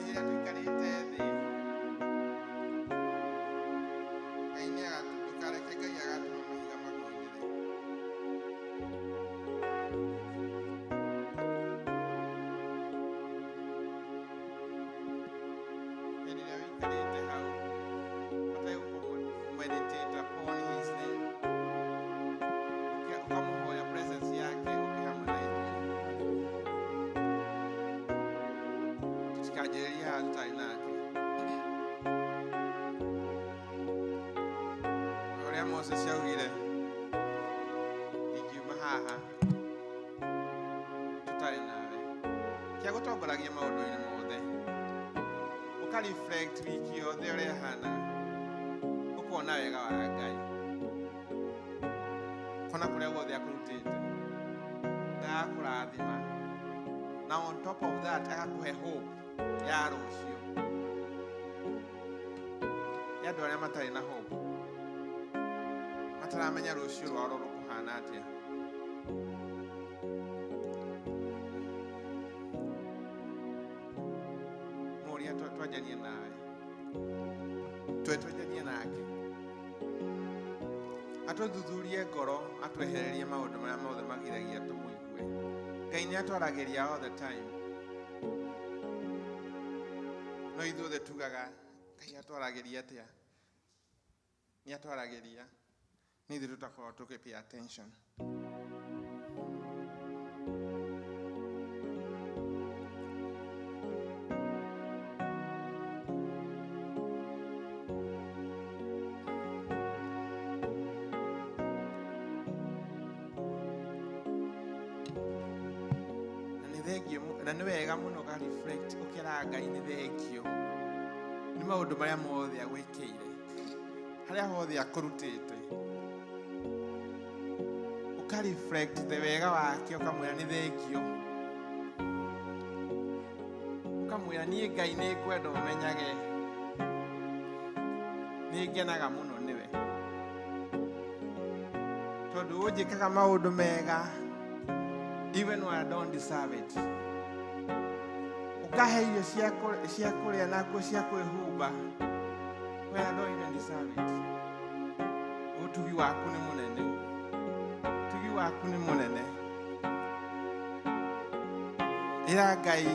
Hĩndĩ ĩrĩa tũikarĩte thĩ, Ngai ndũkareke Ngai agatũma mahiga makũinĩre. Hĩndĩ ĩrĩa ũikarĩte hau, bataire gũkorwo meditate upon his name. Ũkamũhoya presence yake ũke hamwe na ithuĩ. Tũtikanjĩrĩrie haha tũtarĩ nake. Ũrĩa Moses augire, ingiuma haha tũtarĩ nawe. Kĩa gũtongoragia maũndũ-inĩ mothe. Ũka reflect wiki yothe ũrĩa ĩhanaga. Ũkona wega wa Ngai. Kona kũrĩa guothe akũrutĩte. Na agakũrathima. Na on top of that agakũhe hope ya rũciũ. Ya andũ arĩa matarĩ na hope. Mataramenya rũciũ rwao rũkũhana atĩa. Mũria twanjanie nawe. Twanjanie nake. Atũthuthurie ngoro, atwehererie maũndũ marĩa mothe magiragia tũmũigue. Ngai nĩ atwaragĩria all the time. No ithuothe tugaga Ngai atwaragĩria atĩa? Nĩ atwaragĩria. Nĩ ithuĩ tũtakoragwo tũkĩ pay attention. Na nĩ thengio na nĩ wega mũno ũka reflect ũkera Ngai nĩ thengio nĩ maũndũ marĩa mothe agwĩkĩire, harĩa hothe akũrutĩte. Ũka reflect the wega wake ũkamwĩra nĩ thengio. Ũkamwĩra niĩ Ngai nĩ ngwenda ũmenyage nĩ ngenaga mũno nĩwe. Tondũ ũnjĩkaga maũndũ mega even when I don't deserve it. Ũkahe irio cia kũrĩa na nguo cia kwĩhumba when I don't even deserve it. Ũtugi waku nĩ mũnene. Ũtugi waku nĩ mũnene. Ĩra Ngai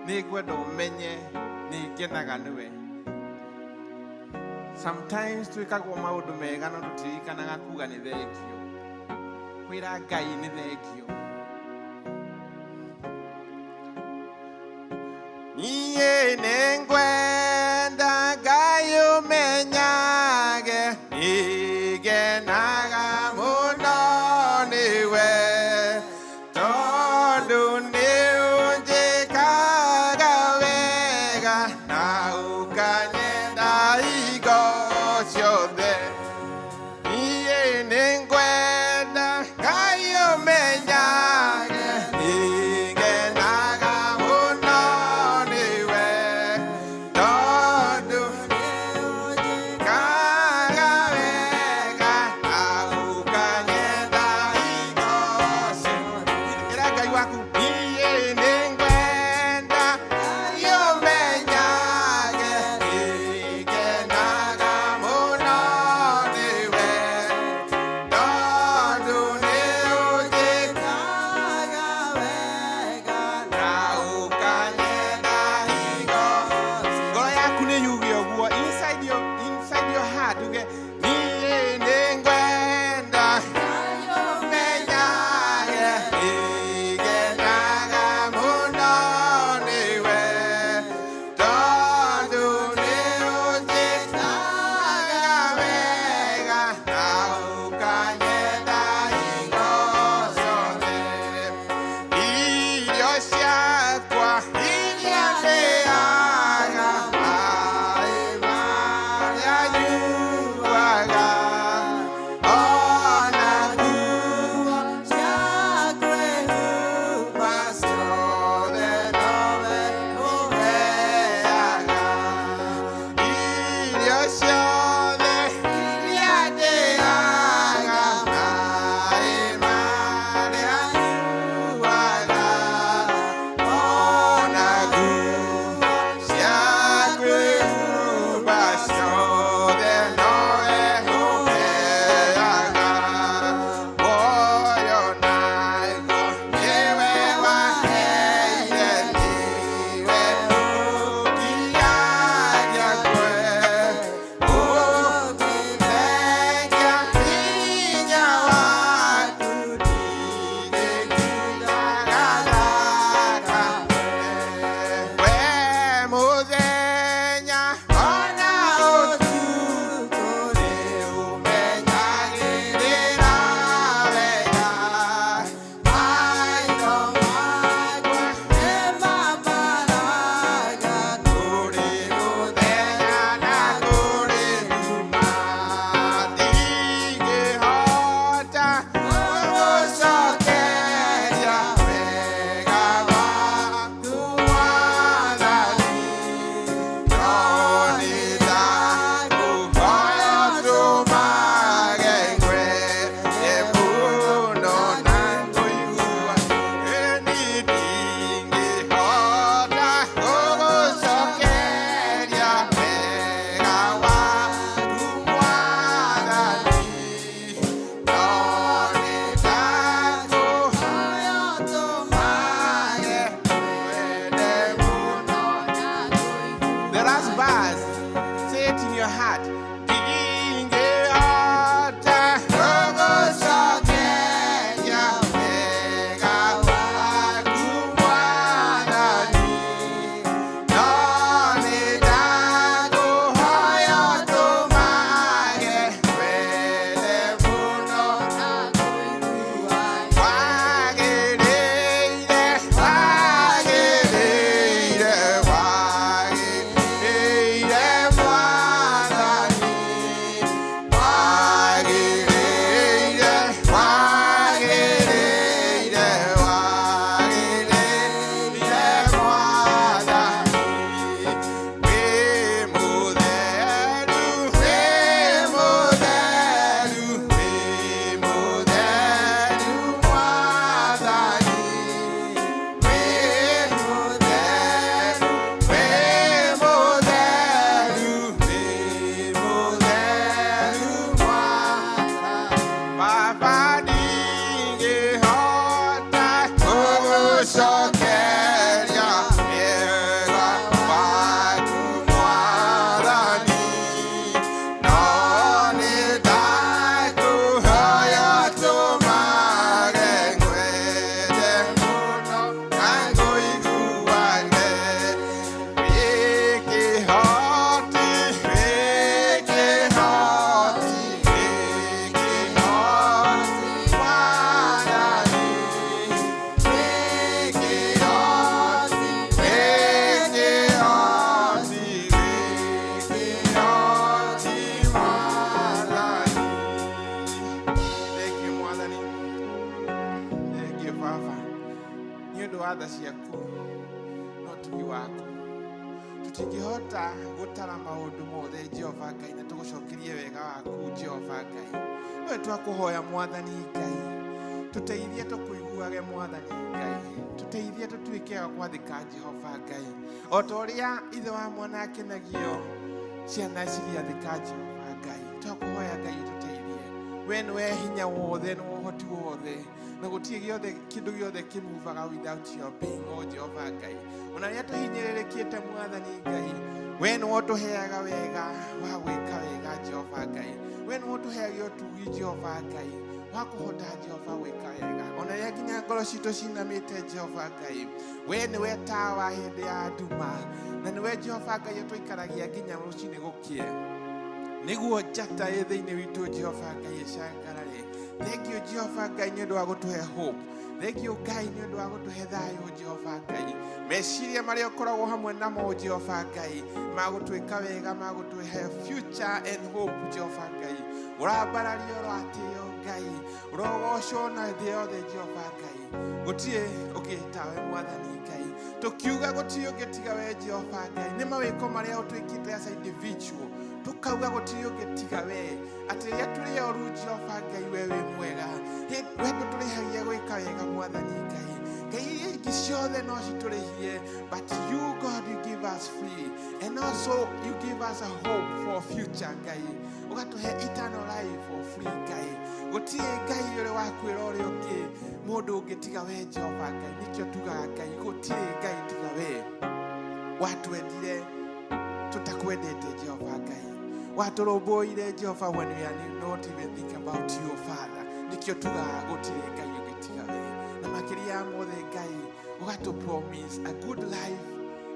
nĩ ngwenda ũmenye nĩ ngenaga nĩwe. Sometimes twĩkagwo maũndũ mega no tũtiririkanaga kuga nĩ thengio. Kwĩra Ngai nĩ thengio. Niĩ nĩngwenda Ngai ũmenyage nĩngenaga mũno nĩwe tondũ nĩũnjĩkaga wega na ũkanyenda hingo ciothe. Niĩ nĩngwenda Ngai ũmenyage nĩngenaga mũno nĩwe tondũ nĩũnjĩkaga wega na ũkanyenda hingo ciothe. Ĩra Ngai waku niĩ nĩngwenda Ngai ũmenyage nĩngenaga mũno nĩwe tondũ nĩũnjĩkaga wega na ũkanyenda hingo. Ngoro yaku nĩ yuge ũguo inside your heart uge niĩ nĩngwenda ũmenyage nĩngenaga mũno nĩwe tondũ nĩũnjĩkaga wega na ũkanyenda hingo ciothe. Irio ciakwa iria ndĩaga, maĩ marĩa nyuaga, ona nguo cia kwĩhumba ciothe nowe ũheaga. Irio ciothe iria ndĩaga, maĩ marĩa nyuaga, ona Ũtugi waku. Tũtingĩhota gũtara maũndũ mothe, Jehova Ngai, na tũgũcokerie wega waku, Jehova Ngai. Nowe twakũhoya, Mwathani Ngai, tũteithie tũkũiguage, Mwathani Ngai. Tũteithie tũtuĩke a gwathĩka, Jehova Ngai, o ta ũrĩa ithe wa mwana akenagio ciana cigĩathĩka. Jehova Ngai, twakũhoya, Ngai, ũtũteithie. We nĩwe hinya wothe, nĩwe ũhoti wothe, na gũtirĩ gĩothe kĩndũ gĩothe kĩmuvaga without your being, o Jehova Ngai. Ona rĩrĩa tũhinyĩrĩrĩkĩte, Mwathani Ngai, we nĩwe ũtũheaga wega wa gwĩka wega. Jehova Ngai, we nĩwe ũtũheaga ũtugi, Jehova Ngai, wa kũhota, Jehova, gwĩka wega ona rĩrĩa nginya ngoro citũ cinamĩte. Jehova Ngai, we nĩwe tawa hĩndĩ ya nduma, na nĩwe, Jehova Ngai, ũtũikaragia nginya rũcinĩ gũkĩe, nĩguo njata ĩ thĩinĩ witũ, Jehova Ngai, ĩcangarare. Thank you, Jehova Ngai, nĩ ũndũ wa gũtũhe hope. Thank you, Ngai, nĩ ũndũ wa gũtũhe thayũ. Jehova Ngai, meciria marĩa ũkoragwo hamwe namo, Jehova Ngai, magũtwĩka wega, magũtũhe future and hope. Jehova Ngai, ũrambarario, ũratĩo, Ngai, ũrogocwo na thĩ yothe. Jehova Ngai, gũtirĩ ũngĩ tawe. Mwathani Ngai, tũkiuga gũtirĩ ũngĩ tiga we. Jehova Ngai, nĩ mawĩko marĩa ũtwĩkĩte as a individual, tũkauga gũtirĩ ũngĩ tiga we. Atĩ rĩrĩa tũrĩ oru, Jehova Ngai, we wĩ mwega. We ndũtũrĩhagia gwĩka wega. Mwathani Ngai, Ngai iria ingĩ ciothe no citũrĩhie, but you, God, you give us free, and also you give us a hope for future. Ngai, ũgatũhe eternal life for free. Ngai, gũtirĩ Ngai ũrĩ wa kwĩra ũrĩa ũngĩ, mũndũ ũngĩ tiga we. Jehova Ngai, nĩkĩo tugaga, Ngai, gũtirĩ Ngai tiga we. Watwendire tũtakwendete. Jehova Ngai, watũrũmbũire, Jehova, when we are not even think about you, Father. Nĩkĩo tugaga gũtirĩ Ngai ũngĩ tiga we. Na makĩria ya mothe, Ngai, ũgatũ promise a good life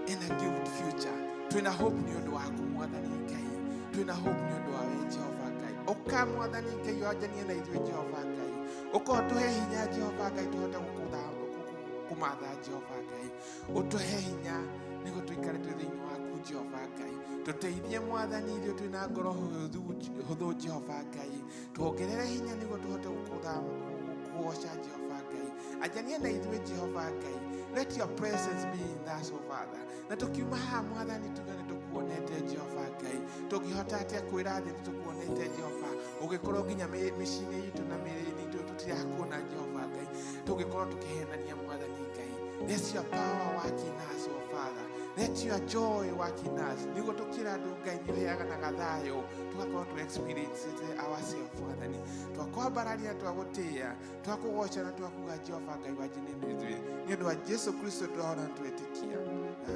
and a good future. Twĩna hope nĩ ũndũ waku, Mwathani Ngai. Twĩna hope nĩ ũndũ wa we, Jehova Ngai. Ũka, Mwathani Ngai, wanjanie na ithuĩ. Jehova Ngai, ũka ũtũhe hinya. Jehova Ngai, tũhote gũkũmatha. Jehova Ngai, ũtũhe hinya nĩguo tũikare twĩ thĩinĩ waku. Jehova Ngai, tũteithie. Mwathani, ithuĩ twĩna ngoro hũthũ. Jehova Ngai, tuongerere hinya nĩguo tũhote gũkũgoca. Jehova Ngai, anjania na ithuĩ. Jehova Ngai, let your presence be in us, O Father. Na tũkiuma haha, Mwathani, tuge nĩ tũkuonete. Jehova Ngai, tũngĩhota atĩa kwĩra thĩ nĩ tũkuonete, Jehova, ũngĩkorwo nginya mĩciĩ-inĩ itũ na mĩrĩ-inĩ itũ tũtirakuona? Jehova Ngai, tũngĩkorwo tũkĩhenania. Mwathani Ngai, let your power work in us, O Father. Let your joy work in us, nĩguo tũkĩra andũ, Ngai, nĩ ũheaganaga thayũ, tũgakorwo tũ experience ourselves. Mwathani, twakwambararia, twagũtĩĩa, twakũgoca na twakuga, Jehova Ngai, wanjanie na ithuĩ. Nĩ ũndũ wa Jesu Kristo twahona na twetĩkia,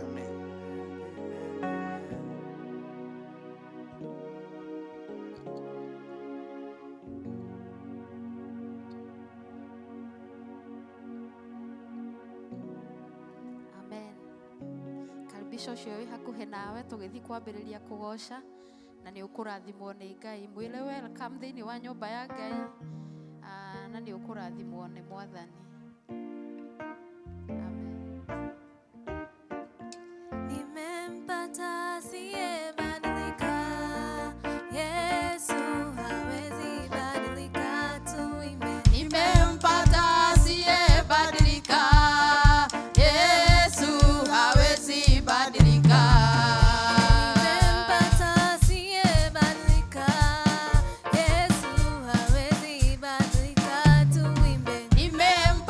amen. Amen. Karibisha ũcio wĩ hakuhĩ nawe tũgĩthiĩ kwambĩrĩria kũgoca, na nĩ ũkũrathimwo nĩ Ngai. Mwĩre welcome thĩinĩ wa nyũmba ya Ngai. Ah, na nĩ ũkũrathimwo nĩ Mwathani. Amen. Nimempata asiyebadilika, Yesu hawezi badilika, tuimbe. Nimempata asiyebadilika, Yesu hawezi badilika. Nimempata asiyebadilika, Yesu hawezi badilika, tuimbe. Nimempata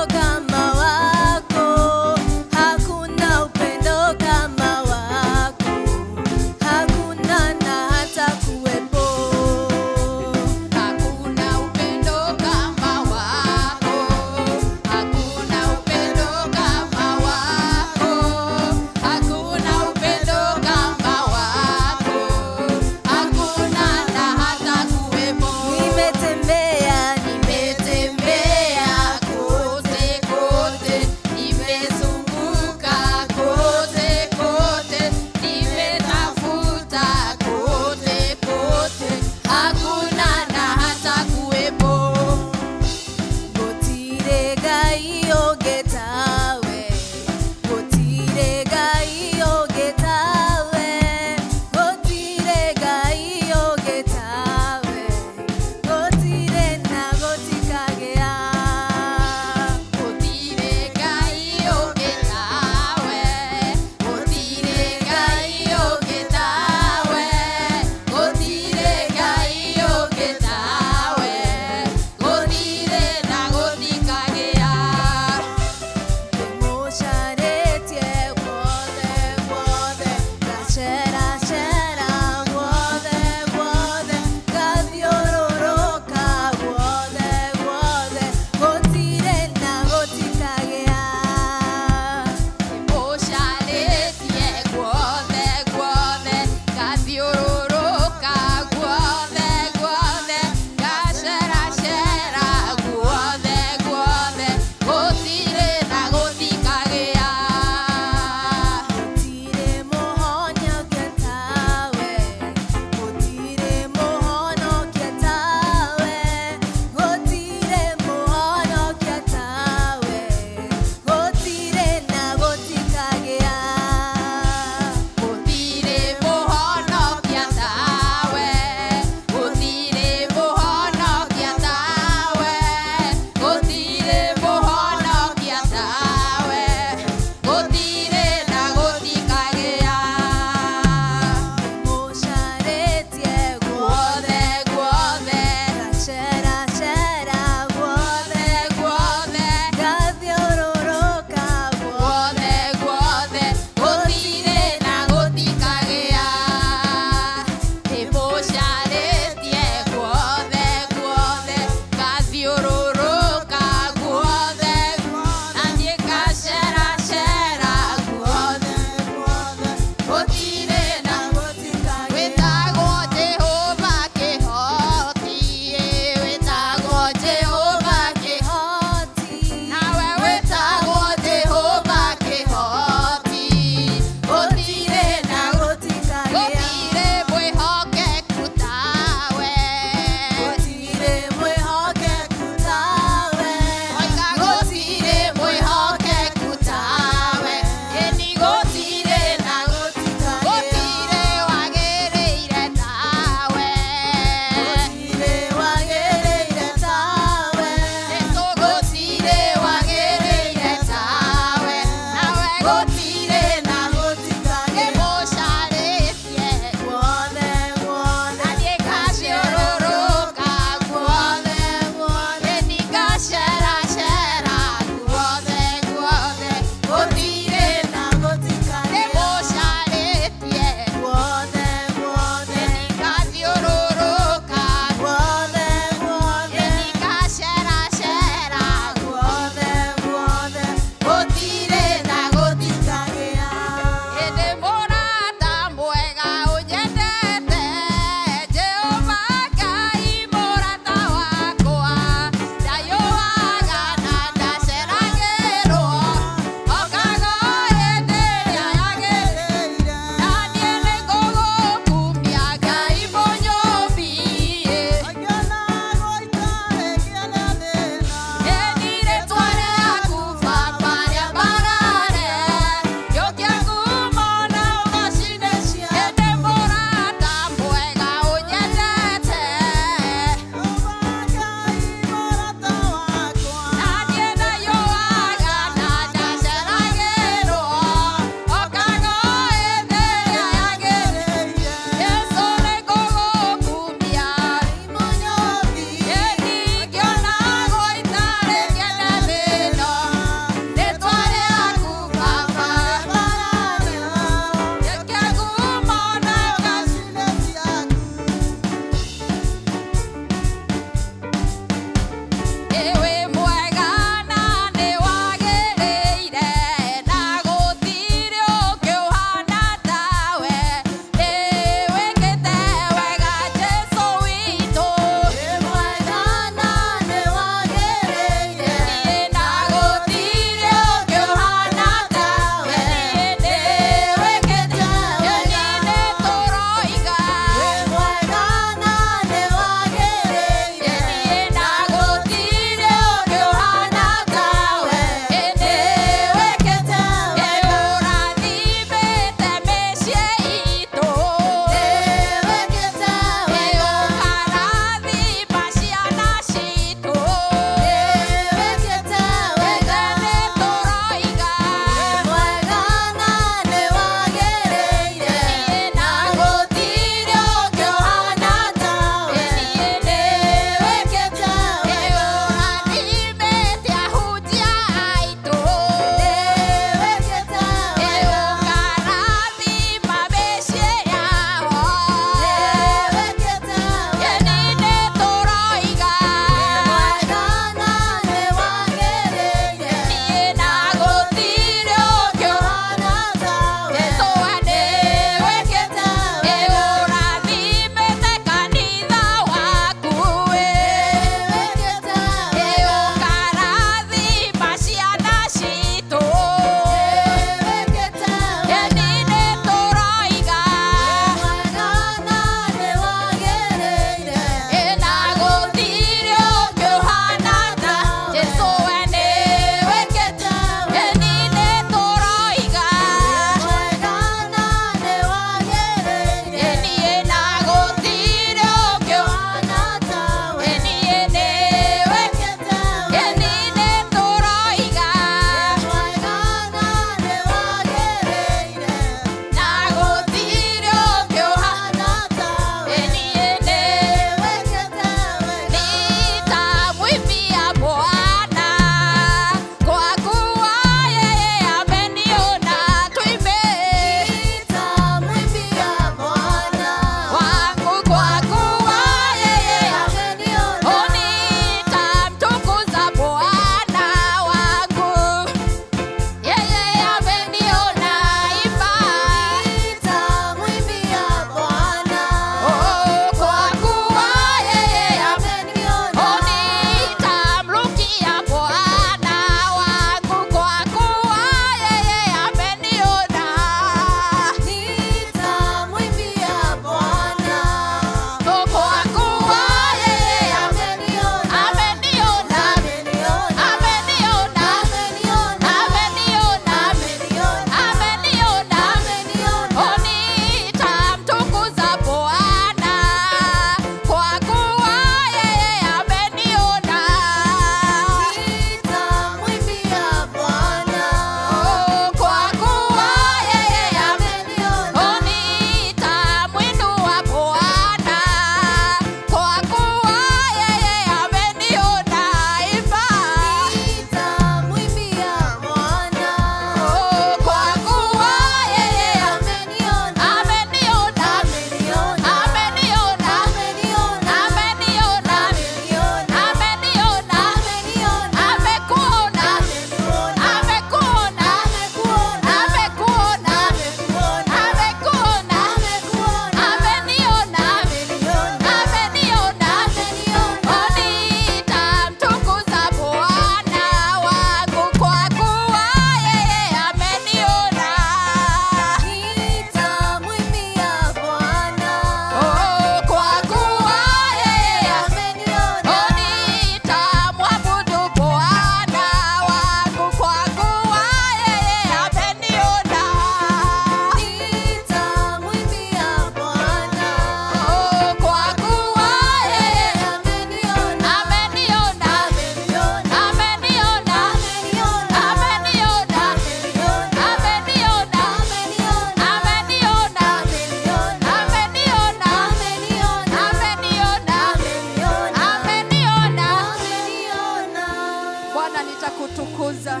Nitakutukuza,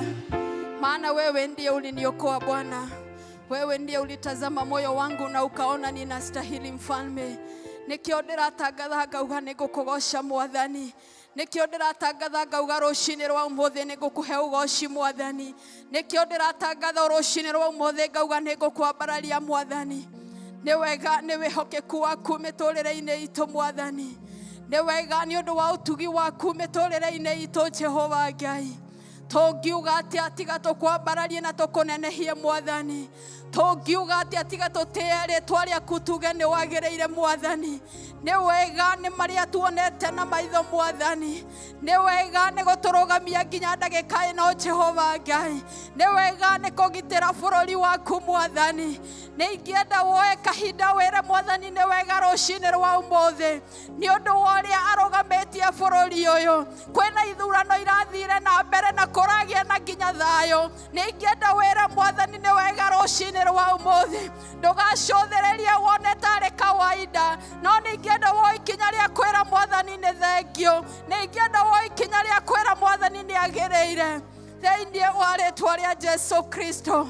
maana wewe ndiye uliniokoa Bwana. Wewe ndiye ulitazama moyo wangu na ukaona ninastahili Mfalme. Nikio ndĩratangatha ngauga nĩngũkũgoca Mwathani. Nikio ndĩratangatha ngauga rũcinĩ rwa ũmũthĩ nĩngũkũhe ũgoci Mwathani. Nikio ndĩratangatha rũcinĩ rwa ũmũthĩ ngauga nĩngũkwambararia Mwathani. Nĩ wega nĩ wĩhokeku waku mĩtũrĩre-inĩ itũ Mwathani. Nĩ wega nĩ ũndũ wa ũtugi waku mĩtũrĩre-inĩ itũ Jehova Ngai. Tũngiuga atĩa tiga tũkwambararie na tũkũnenehie Mwathani. Tũngiuga atĩa tiga tũtĩe rĩtwa rĩaku tuge nĩ wagĩrĩire Mwathani. Nĩ wega nĩ marĩa tuonete na maitho Mwathani. Nĩ wega nĩ gũtũrũgamia nginya ndagĩka ĩno Jehova Ngai. Nĩ wega nĩ kũgitĩra bũrũri waku Mwathani. Nĩ ingĩenda woe kahinda wĩre Mwathani nĩ wega rũcinĩ rwa ũmũthĩ nĩ ũndũ wa ũrĩa arũgamĩtie bũrũri ũyũ. Kwĩna ithurano irathire na mbere na kũragĩa na nginya thayũ. Nĩ ingĩenda wĩre Mwathani nĩ wega rũcinĩ rwa ũmũthĩ. Ndũgacũthĩrĩrie wone tarĩ kawaida, no nĩ ingĩenda woe ikinya rĩa kwĩra Mwathani nĩ thengio. Nĩ ingĩenda woe ikinya rĩa kwĩra Mwathani nĩ agĩrĩire. Thĩinĩ wa rĩtwa rĩa Jesu Kristo.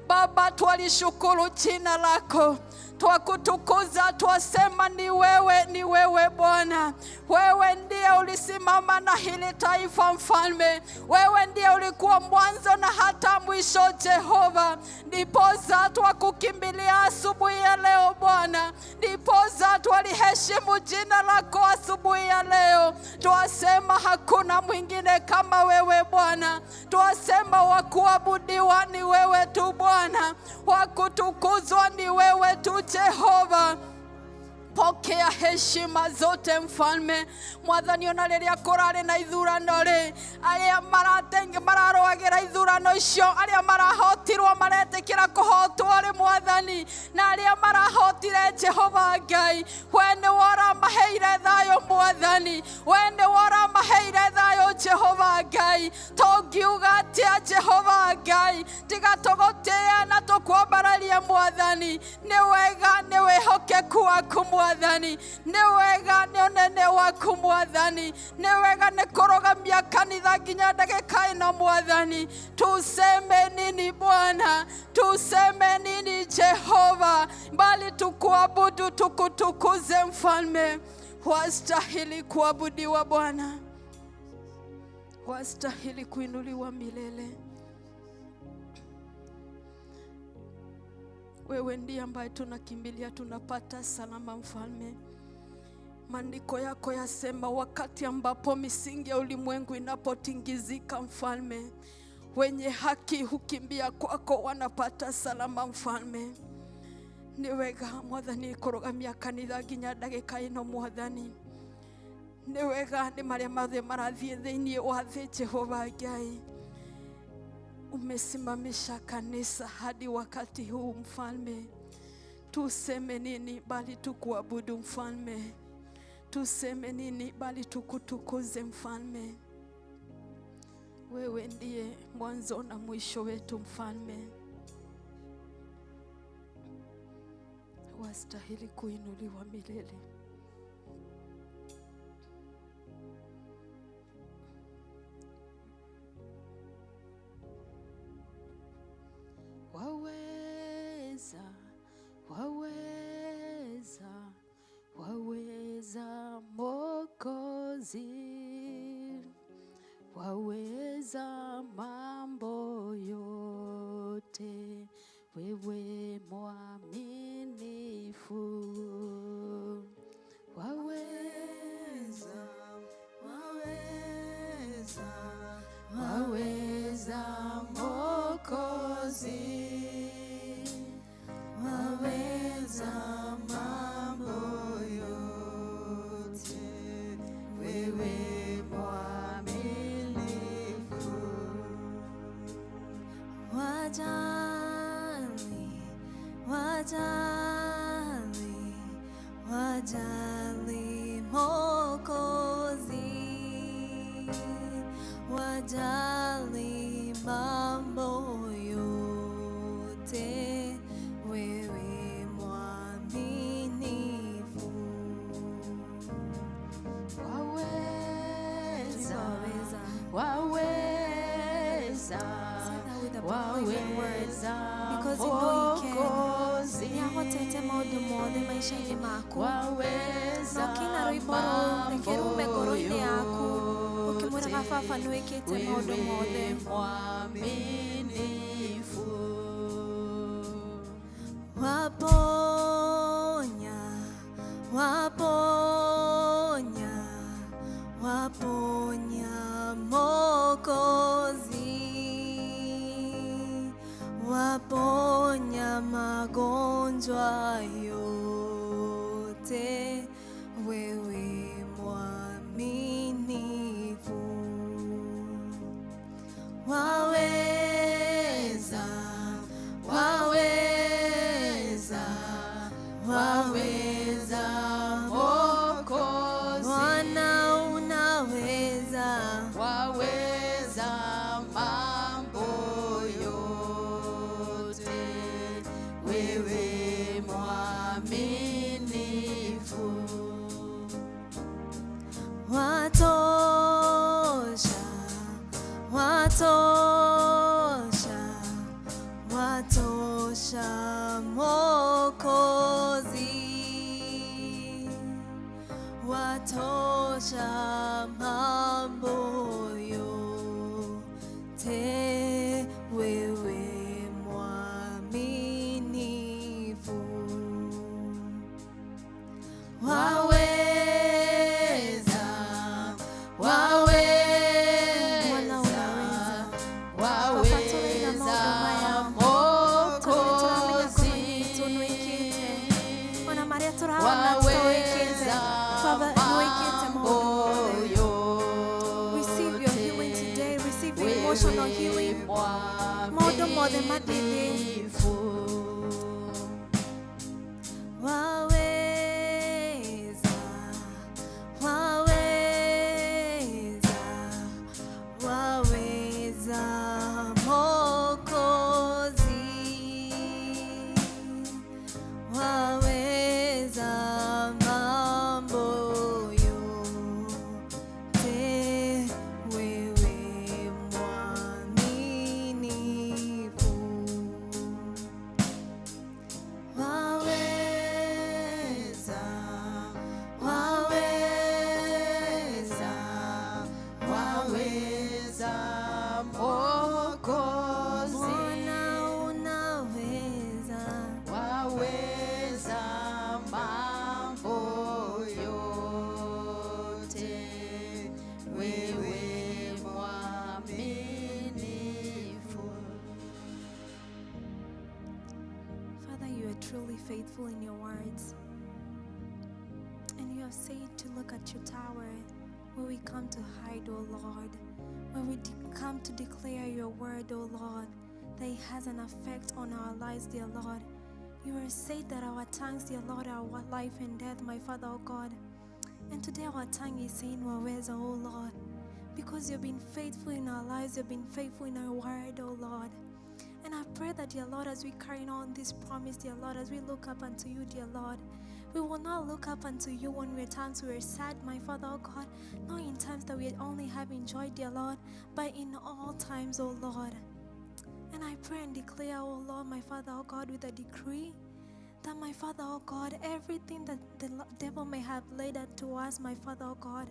Baba, twalishukuru jina lako, twakutukuza, twasema ni wewe, ni wewe Bwana. Wewe ndiye ulisimama na hili taifa Mfalme. Wewe ndiye ulikuwa mwanzo na hata mwisho Jehova. Ndiposa twakukimbilia asubuhi ya leo Bwana. Ndiposa twaliheshimu jina lako asubuhi ya leo. Twasema hakuna mwingine kama wewe Bwana. Twasema wa kuabudiwa ni wewe tu Bwana, wa kutukuzwa ni wewe tu Jehova. Pokea heshima zote Mfalme. Mwathani, ona rĩrĩa kũrarĩ na ithurano rĩ, arĩa maratenge mararũagĩra ithurano icio, arĩa marahotirwo maretĩkĩra kũhotwo rĩ Mwathani, na arĩa marahotire Jehova Ngai, we nĩwe ũramaheire thayũ Mwathani, we nĩwe ũramaheire thayũ Jehova Ngai. Tũngiuga atĩa Jehova Ngai, tiga tũgũtĩe na tũkwambararie Mwathani. Nĩ wega nĩ wĩhokeku waku Mwathani, nĩ wega nĩ ũnene waku Mwathani, nĩ wega nĩ kũrũgamia kanitha nginya ndagĩka ĩno Mwathani. Tuseme nini Bwana? Tuseme nini Jehova? Bali tukuabudu, tukutukuze Mfalme. Wastahili kuabudiwa Bwana, wastahili kuinuliwa milele. Wewe ndiye ambaye tunakimbilia, tunapata salama Mfalme. Maandiko yako yasema wakati ambapo misingi ya ulimwengu inapotingizika Mfalme, wenye haki hukimbia kwako wanapata salama Mfalme. Nĩ wega Mwathani kũrũgamia kanitha nginya ndagĩka ĩno Mwathani. Nĩ wega nĩ marĩa mothe marathiĩ thĩinĩ wa thĩ Jehova Ngai. Umesimamisha kanisa hadi wakati huu Mfalme. Tuseme nini bali tukuabudu Mfalme? Tuseme nini bali tukutukuze Mfalme? Wewe ndiye mwanzo na mwisho wetu Mfalme. Wastahili kuinuliwa milele. Waweza, waweza, waweza Mwokozi, waweza mambo yote, wewe mwaminifu. Waweza, waweza, waweza Mwokozi, waweza mambo yote, wewe mwaminifu. Wajali, wajali, wajali Mwokozi, wajali mambo yote, wewe mwaminifu. Waweza, Waweza, waweza, Waweza, Say that with the believing words. waweza Because you know he can. Mwokozi. Nĩahotete maũndũ mothe maisha-inĩ maku. Waweza Na ũkĩina rwĩmbo rũu, reke rume ngoro-inĩ yaku ũkĩmwĩraga baba nĩwĩkĩte maũndũ mothe. Wewe mwaminifu. Waponya, waponya, waponya Mwokozi, waponya magonjwa yote, wewe mwaminifu. Waweza, Waweza, waweza Mwokozi. Bwana unaweza. Waweza mambo yote, wewe mwaminifu. Watosha, watosha, watosha Mwokozi, watosha mambo yote, wewe mwaminifu. Waweza, waweza, Bwana unaweza. waweza Mwokozi. Ona marĩa tũrahona tũtawĩkĩte. Baba nĩwĩkĩte maũndũ mothe. Receive your healing today. Receive your emotional healing. Maũndũ mothe mathiĩ. Waweza, waweza, waweza Mwokozi, waweza mambo yote, wewe mwaminifu. Waweza, waweza, waweza Mwokozi. Bwana unaweza, Waweza mambo yote, wewe mwaminifu. Father, you are truly faithful in your words. And you have said to look at your tower where we come to hide, O Lord, where we come to declare your word, O Lord, that it has an effect on our lives, dear Lord. You have said that our tongues, dear Lord, are what life and death, my Father, O God. And today our tongue is saying, Waweza, O Lord, because you've been faithful in our lives, you've been faithful in our word, O Lord. And I pray that, dear Lord, as we carry on this promise, dear Lord, as we look up unto you, dear Lord, we will not look up unto you when we're times we are sad, my Father, oh God, not in times that we only having joy, dear Lord, but in all times, oh Lord. And I pray and declare, oh Lord, my Father, oh God, with a decree that, my Father, oh God, everything that the devil may have laid out to us, my Father, oh God,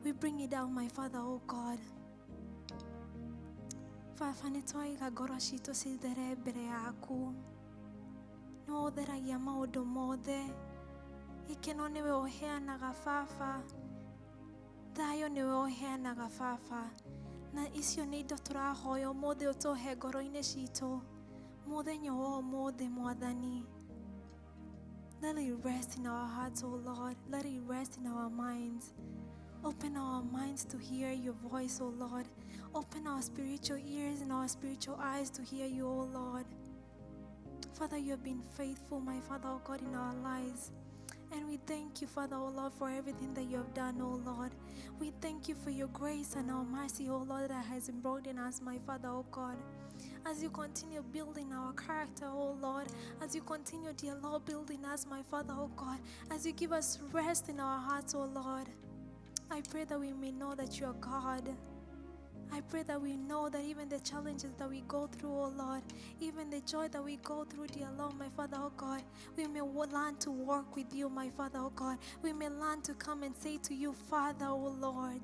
we bring it down, my Father, oh God. Baba nĩ twaiga ngoro citũ cithere mbere yaku. Nĩwe ũtheragia maũndũ mothe. Gĩkeno nĩwe ũheanaga baba. Thayũ nĩwe ũheanaga baba. Na icio nĩ indo tũrahoya ũmũthĩ ũtũhe ngoro-inĩ citũ. Mũthenya wa ũmũthĩ mwathani. Let it rest in our hearts, O Lord. Let it rest in our minds. Open our minds to hear your voice, O Lord. Open our spiritual ears and our spiritual eyes to hear you, O Lord. Father, you have been faithful, my Father, O God, in our lives. And we thank you, Father, O Lord, for everything that you have done, O Lord. We thank you for your grace and our mercy, O Lord, that has brought in us, my Father, O God. As you continue building our character, O Lord, as you continue, dear Lord, building us, my Father, O God, as you give us rest in our hearts, O Lord, I pray that we may know that you are God. I pray that we know that even the challenges that we go through, oh Lord, even the joy that we go through, dear Lord, my Father, oh God, we may learn to walk with you, my Father, oh God. We may learn to come and say to you, Father, oh Lord.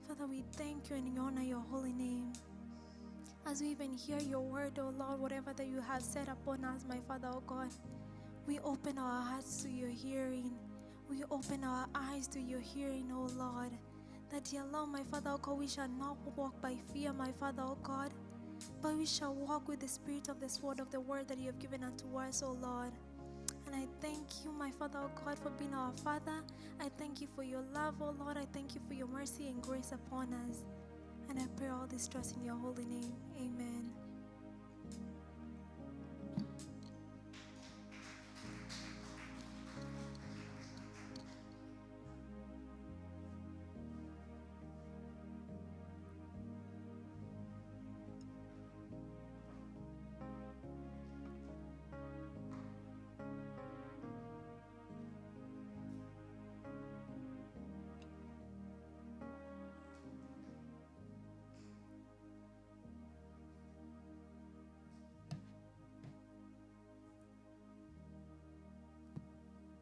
Father, we thank you and we honor your holy name. As we even hear your word, oh Lord, whatever that you have said upon us, my Father, oh God, we open our hearts to your hearing. We open our eyes to your hearing, oh Lord. That, dear Lord, my Father, oh God, we shall not walk by fear, my Father, oh God, but we shall walk with the spirit of the sword of the word that you have given unto us, oh Lord. And I thank you, my Father, oh God, for being our Father. I thank you for your love, oh Lord. I thank you for your mercy and grace upon us. And I pray all this trust in your holy name. Amen.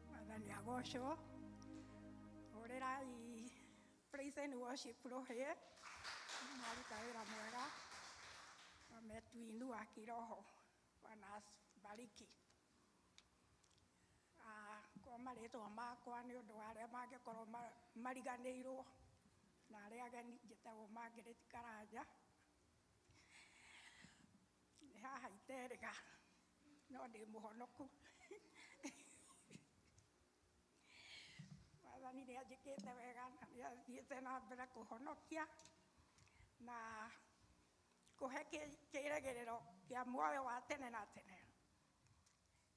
Mwathani agocwo. Hũrĩrai praise and worship rũhĩ. Maruta wĩra mwega. Wametuinua kiroho. Bwana asibariki. Kwa marĩtwa makwa nĩ ũndũ wa arĩa mangĩkorwo mariganĩirwo na arĩa ageni, njĩtagwo Margaret Karanja. Nĩ haha iterĩga no ndĩ mũhonoku. Mwathani nĩ anjĩkĩte wega na nĩ athiĩte na mbere kũhonokia na kũhe kĩĩrĩgĩrĩro kĩa muoyo wa tene na tene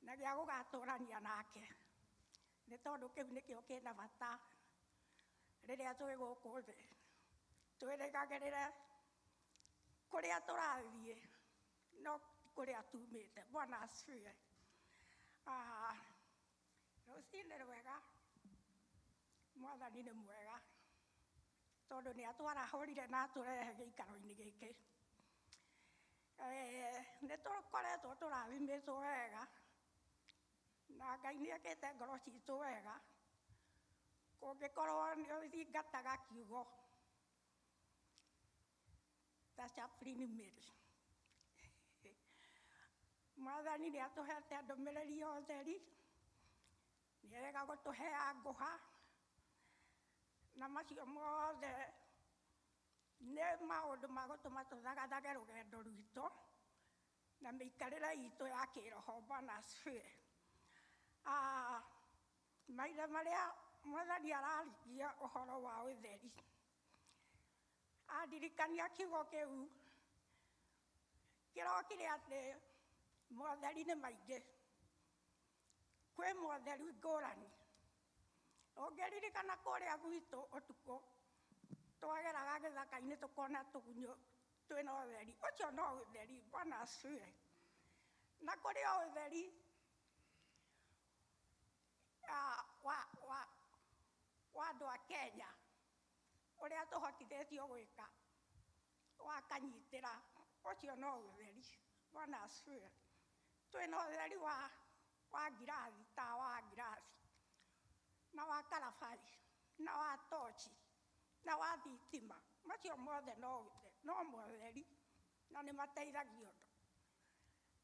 na gĩa gũgatũrania nake, nĩ tondũ kĩu nĩkĩo kĩna bata rĩrĩa twĩ gũkũ thĩ. Twĩrĩgagĩrĩre kũrĩa tũrathiĩ no kũrĩa tumĩte. Bwana asifiwe. Rũcinĩ rwega, Mwathani nĩ mwega tondũ nĩ atwarahũrire na atũrehe gĩikaro-inĩ gĩkĩ. Nĩ tũkoretwo tũrathimĩtwo wega na Ngai nĩ ekĩte ngoro citũ wega. Kũngĩkorwo nĩ ũthingataga kiugo ta Chaplain Mary, Mwathani nĩ atũhete ndũmĩrĩri ya ũtheri, nĩ erega gũtũhea ngũha, na macio mothe nĩ maũndũ ma gũtũma tũthagathage rũgendo rwitũ na mĩikarĩre itũ ya kĩroho. Bwana asifiwe. Mahinda marĩa Mwathani ararigia ũhoro wa ũtheri, andirikania kiugo kĩu kĩrokire atĩ motheri nĩ maingĩ, kwĩ motheri ngũrani. Ũngĩririkana kũrĩa gwitũ ũtukũ twageraga gĩthaka-inĩ tũkona tũgunyũ twĩna ũtheri, ũcio no ũtheri. Bwana asifiwe. Na kũrĩ o ũtheri wa andũ a Kenya ũrĩa tũhotithĩtio gwĩka wa kanyitĩra, ũcio no ũtheri. Bwana asifiwe. Twĩna ũtheri wa ngirathi, tawa wa ngirathi na wa karabai na wa tochi na wa thitima, macio mothe no motheri na nĩ mateithagia ũndũ.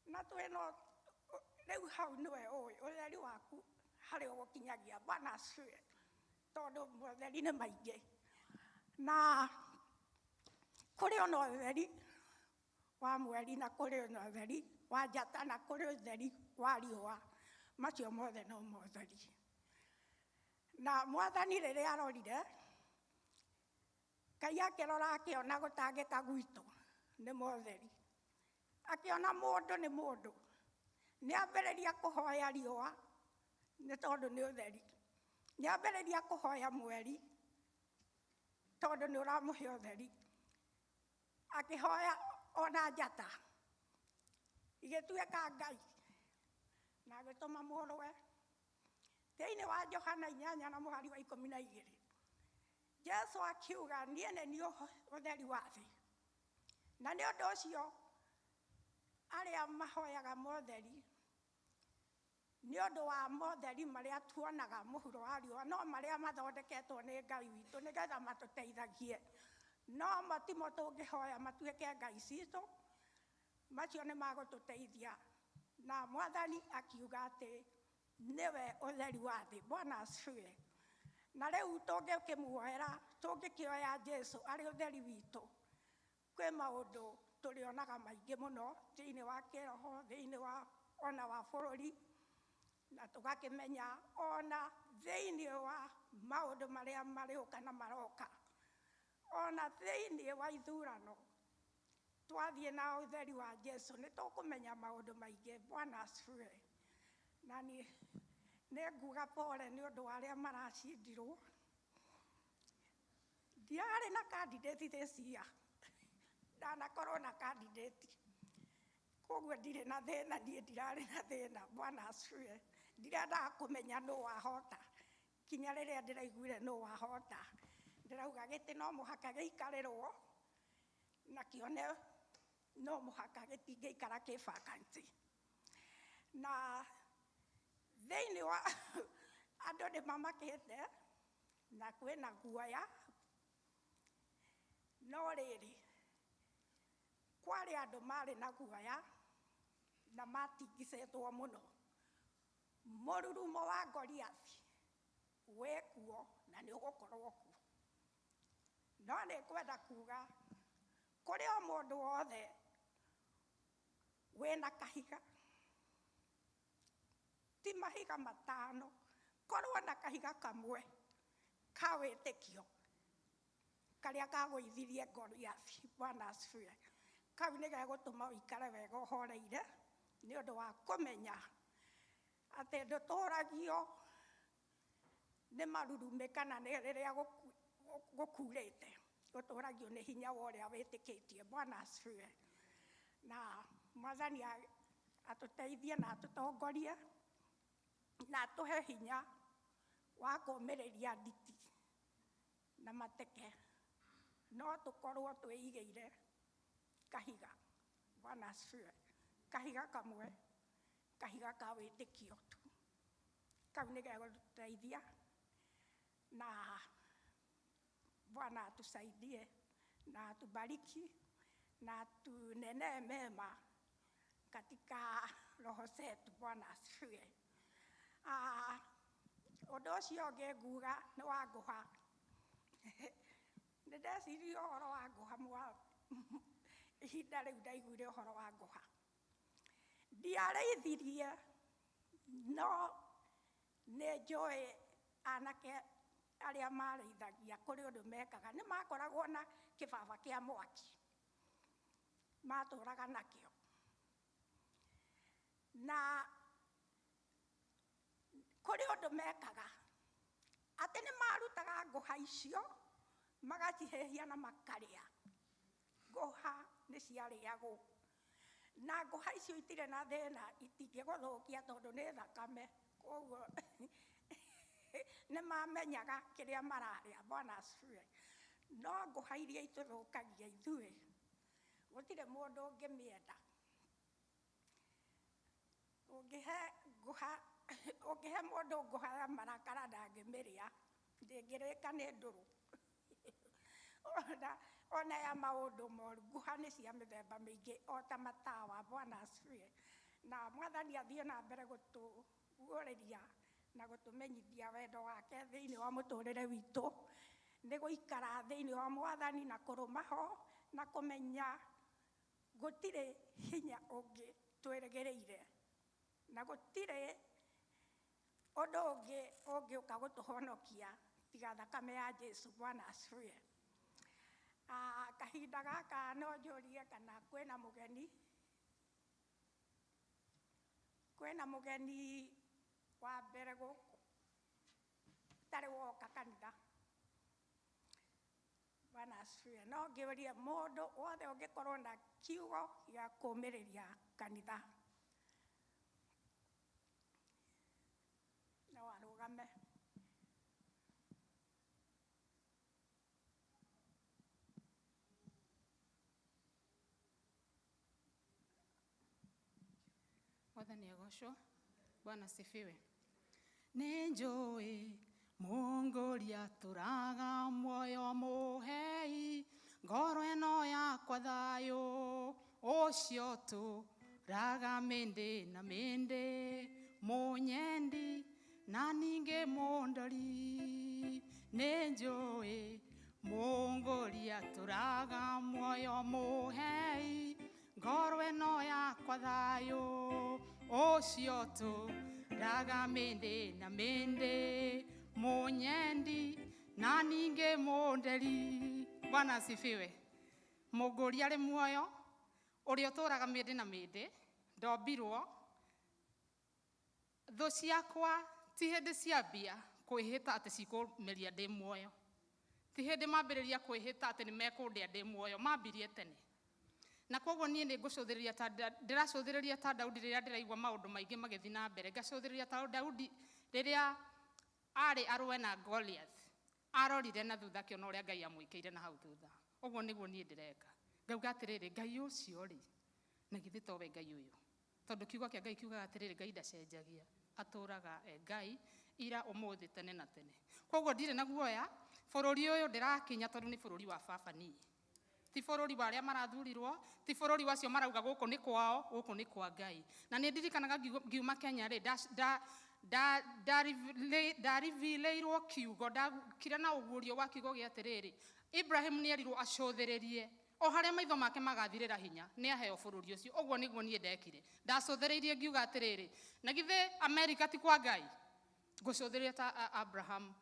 Na twĩna rĩu hau nĩwe ũĩ ũtheri waku harĩ ũgũkinyagia. Bwana asifiwe. Tondũ motheri nĩ maingĩ na kũrĩ ona ũtheri wa mweri na kũrĩ ona ũtheri wa njata na kũrĩ ũtheri wa riũa, macio mothe no motheri. Na Mwathani rĩrĩa arorire, Ngai akĩrora akĩona gũtangĩka gwitũ nĩ motheri, akĩona mũndũ nĩ mũndũ, nĩ ambĩrĩria kũhoya riũa nĩ tondũ nĩ ũtheri, nĩ ambĩrĩria kũhoya mweri tondũ nĩ ũramũhe ũtheri, akĩhoya ona njata igĩtuĩka Ngai na agĩtũma mũrũwe. Thĩinĩ wa Johana 8 na mũhari wa 12, Jesu akiuga niĩ nĩ niĩ ũtheri wa thĩ. Na nĩ ũndũ ũcio arĩa mahoyaga motheri nĩ ũndũ wa motheri marĩa tuonaga mũhuro wa riũa no marĩa mathondeketwo nĩ Ngai witũ nĩgetha matũteithagie, no mo timo tũngĩhoya matuĩke ngai citũ, macio nĩ magũtũteithia. Na Mwathani akiuga atĩ nĩwe ũtheri wa thĩ. Bwana asifiwe. Na rĩu tũngĩkĩmuoera, tũngĩkĩoya Jesu arĩ ũtheri witũ, kwĩ maũndũ tũrĩonaga maingĩ mũno thĩinĩ wa kĩroho, thĩinĩ wa ona wa bũrũri, na tũgakĩmenya ona thĩinĩ wa maũndũ marĩa marĩũka na maroka, ona thĩinĩ wa ithurano twathiĩ na ũtheri wa Jesu nĩ tũkũmenya maũndũ maingĩ. Bwana asifiwe. Na nĩ nguga pole nĩ ũndũ wa arĩa maracindirwo. Ndiarĩ na candidate this year, ndanakorwo na candidate, koguo ndirĩ na thĩna, niĩ ndirarĩ na thĩna. Bwana asifiwe. Ndirendaga kũmenya nũ wahota, kinya rĩrĩa ndĩraiguire nũ wahota ndĩrauga gĩtĩ no mũhaka gĩikarĩrwo na kĩone no mũhaka gĩtingĩikara kĩ vacant. Na thĩinĩ wa andũ nĩ mamakĩte na kwĩna guoya, no rĩrĩ kwarĩ andũ marĩ na guoya na matingicĩtwo mũno. Mũrurumo wa Goliathi wĩ kuo na nĩ ũgũkorwo kuo. No nĩ ngwenda kuga kũrĩ o mũndũ wothe wĩna kahiga, ti mahiga matano, korwo na kahiga kamwe ka wĩtĩkio karĩa kagũithirie Goliathi. Bwana asifiwe. Kau nĩ gegũtũma ũikare wega ũhoreire nĩ ũndũ wa kũmenya atĩ ndũtũragio nĩ marurumĩ kana nĩ rĩrĩa gũkurĩte, ũtũragio nĩ hinya wa ũrĩa wĩtĩkĩtie. Bwana asifiwe. Na Mwathani atũteithie na atũtongorie na atũhe hinya wa kũũmĩrĩria nditi na mateke, no tũkorwo twĩigĩire kahiga. Bwana asifiwe. Kahiga kamwe, kahiga ka wĩtĩkio tu, kau nĩ gegũtũteithia. Na Bwana atusaidie na atubariki na atunenee mema katika roho zetu. Bwana asifiwe. Ũndũ ũcio ũngĩ nguga nĩ wa ngũha. Nĩ ndecirie ũhoro wa ngũha ihinda rĩu ndaiguire ũhoro wa ngũha. Ndiarĩithirie, no nĩ njũĩ anake arĩa marĩithagia kũrĩ ũndũ mekaga, nĩ makoragwo na kĩbaba kĩa mwaki matũraga nakĩo, na kũrĩ ũndũ mekaga atĩ nĩ marutaga ngũha icio magacihĩhia na makarĩa. Ngũha nĩ ciarĩagwo, na ngũha icio itirĩ na thĩna, itingĩgũthũkia tondũ nĩ thakame, koguo nĩ mamenyaga kĩrĩa mararĩa. Bwana asifiwe. No ngũha iria itũthũkagia ithuĩ gũtirĩ mũndũ ũngĩmĩenda. Ũngĩhe ngũha, ũngĩhe mũndũ ngũha ya marakara ndangĩmĩrĩa, ndĩngĩrĩka nĩ ndũrũ. Ona ya maũndũ moru, ngũha nĩ cia mĩthemba mĩingĩ o ta matawa. Bwana asifiwe. Na Mwathani athiĩ na mbere gũtũguũrĩria na gũtũmenyithia wendo wake thĩinĩ wa mũtũrĩre witũ, nĩ gũikara thĩinĩ wa Mwathani na kũrũma ho na kũmenya gũtirĩ hinya ũngĩ twĩrĩgĩrĩire na gũtirĩ ũndũ ũngĩ ũngĩũka gũtũhonokia tiga thakame ya Jesu. Bwana asifiwe. Kahinda gaka no njũrie kana kwĩna mũgeni, kwĩna mũgeni wa mbere gũkũ ũtarĩ woka kanitha. Bwana asifiwe. No ngĩũrie mũndũ wothe ũngĩkorwo na kiugo gĩa kũũmĩrĩria kanitha no arũgame. Mwathani agocwo. Bwana asifiwe. Nĩ njũĩ Mũngũri atũraga muoyo mũhei ngoro ĩno yakwa thayũ ũcio tũraga mĩndĩ na mĩndĩ mũnyendi na ningĩ mũndori. Nĩ njũĩ Mũngũri atũraga muoyo mũhei ngoro ĩno yakwa thayũ ũcio tũraga mĩndĩ na mĩndĩ mũnyendi na ningĩ mũnderi. Bwana asifiwe. Mũngũri arĩ muoyo ũrĩa ũtũraga mĩndĩ na mĩndĩ ndombirwo thũ ciakwa ti hĩndĩ ciambia kwĩhĩta atĩ cikũmeria ndĩ muoyo, ti hĩndĩ mambĩrĩria kwĩhĩta atĩ nĩ mekũndĩa ndĩ muoyo, mambirie tene. Na koguo niĩ nĩ ngũcũthĩrĩria ta ndĩracũthĩrĩria ta Daudi rĩrĩa ndĩraigua maũndũ maingĩ magĩthiĩ na mbere, ngacũthĩrĩria ta Daudi rĩrĩa arĩ arũe na Goliath, arorire na thutha akĩona ũrĩa Ngai amwĩkĩire na hau thutha. Ũguo nĩguo niĩ ndĩreka, ngauga atĩrĩrĩ, Ngai ũcio rĩ, na githĩ towe Ngai ũyũ? Tondũ kiugo kĩa Ngai kiugaga atĩrĩrĩ, Ngai ndacenjagia, atũraga e Ngai ira ũmũthĩ tene na tene. Koguo ndirĩ na guoya, bũrũri ũyũ ndĩrakinya tondũ nĩ bũrũri wa baba niĩ, ti bũrũri wa arĩa marathurirwo, ti bũrũri wacio marauga gũkũ nĩ kwao, gũkũ nĩ kwa Ngai. Na nĩ ndirikanaga ngiuma Kenya rĩ, ndarivilĩirwo kiugo, ndakire na ũguũrio wa kiugo gĩa atĩrĩrĩ, Ibrahim nĩ erirwo acũthĩrĩrie o harĩa maitho make magathirĩra hinya, nĩ aheo bũrũri ũcio. Ũguo nĩguo niĩ ndekire, ndacũthĩrĩirie ngiuga atĩrĩrĩ, na githĩ Amerika ti kwa Ngai? Ngũcũthĩrĩria ta Abraham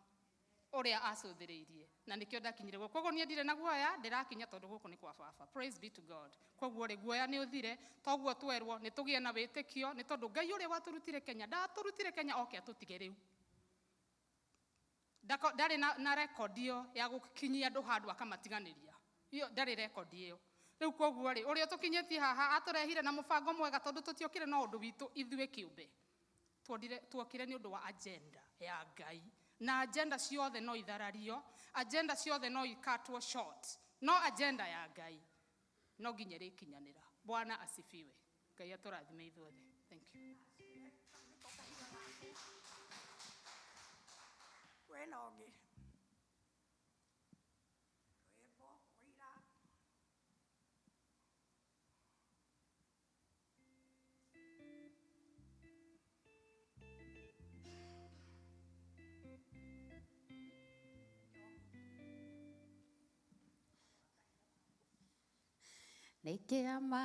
ũrĩa acũthĩrĩirie, na nĩkĩo ndakinyire gũkũ. Koguo niĩ ndirĩ na guoya, ndĩrakinya tondũ gũkũ nĩ kwa baba. Praise be to God. Koguo rĩ, guoya nĩ ũthire, toguo twerwo nĩ tũgĩe na wĩtĩkio, nĩ tondũ Ngai ũrĩa watũrutire Kenya ndatũrutire Kenya oke atũtige rĩu. Ndarĩ na rekondi ĩyo ya gũkinyia andũ handũ akamatiganĩria, iyo ndarĩ rekondi ĩyo. Rĩu koguo rĩ, ũrĩa ũtũkinyĩtie haha atũrehire na mũbango mwega, tondũ tũtiokire na ũndũ witũ ithuĩ kĩũmbe, tuokire nĩ ũndũ wa agenda ya Ngai. Na agenda ciothe no itharario, agenda ciothe no ikatwo short, no agenda ya Ngai no nginya ĩrĩkinyanĩra. Bwana asifiwe. Ngai atũrathime ithuothe. Thank you. Kwĩna ũngĩ rwĩmbo ũira? Nĩ kĩama,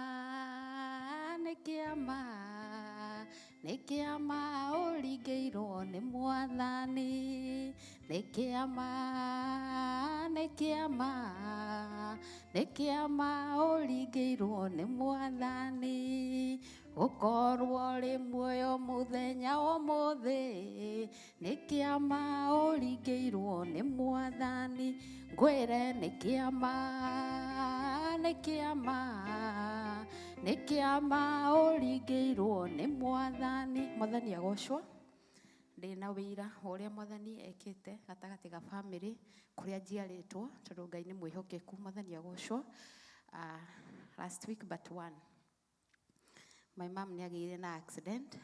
nĩ kĩama, nĩ kĩama ũringĩirwo nĩ Mwathani. Nĩ kĩama, nĩ kĩama, nĩ kĩama ũringĩirwo nĩ Mwathani. Gũkorwo rĩ muoyo mũthenya ũmũthĩ, nĩ kĩama ũringĩirwo nĩ Mwathani. Ngwĩre nĩ kĩama, nĩ kĩama, nĩ kĩama ũringĩirwo nĩ Mwathani. Mwathani agocwo. Ndĩna wĩira wa ũrĩa Mwathani ekĩte gatagatĩ ga bamĩrĩ kũrĩa njiarĩtwo, tondũ Ngai nĩ mwĩhokeku. Mwathani agocwo. Last week but one, my mom nĩ agĩire na accident.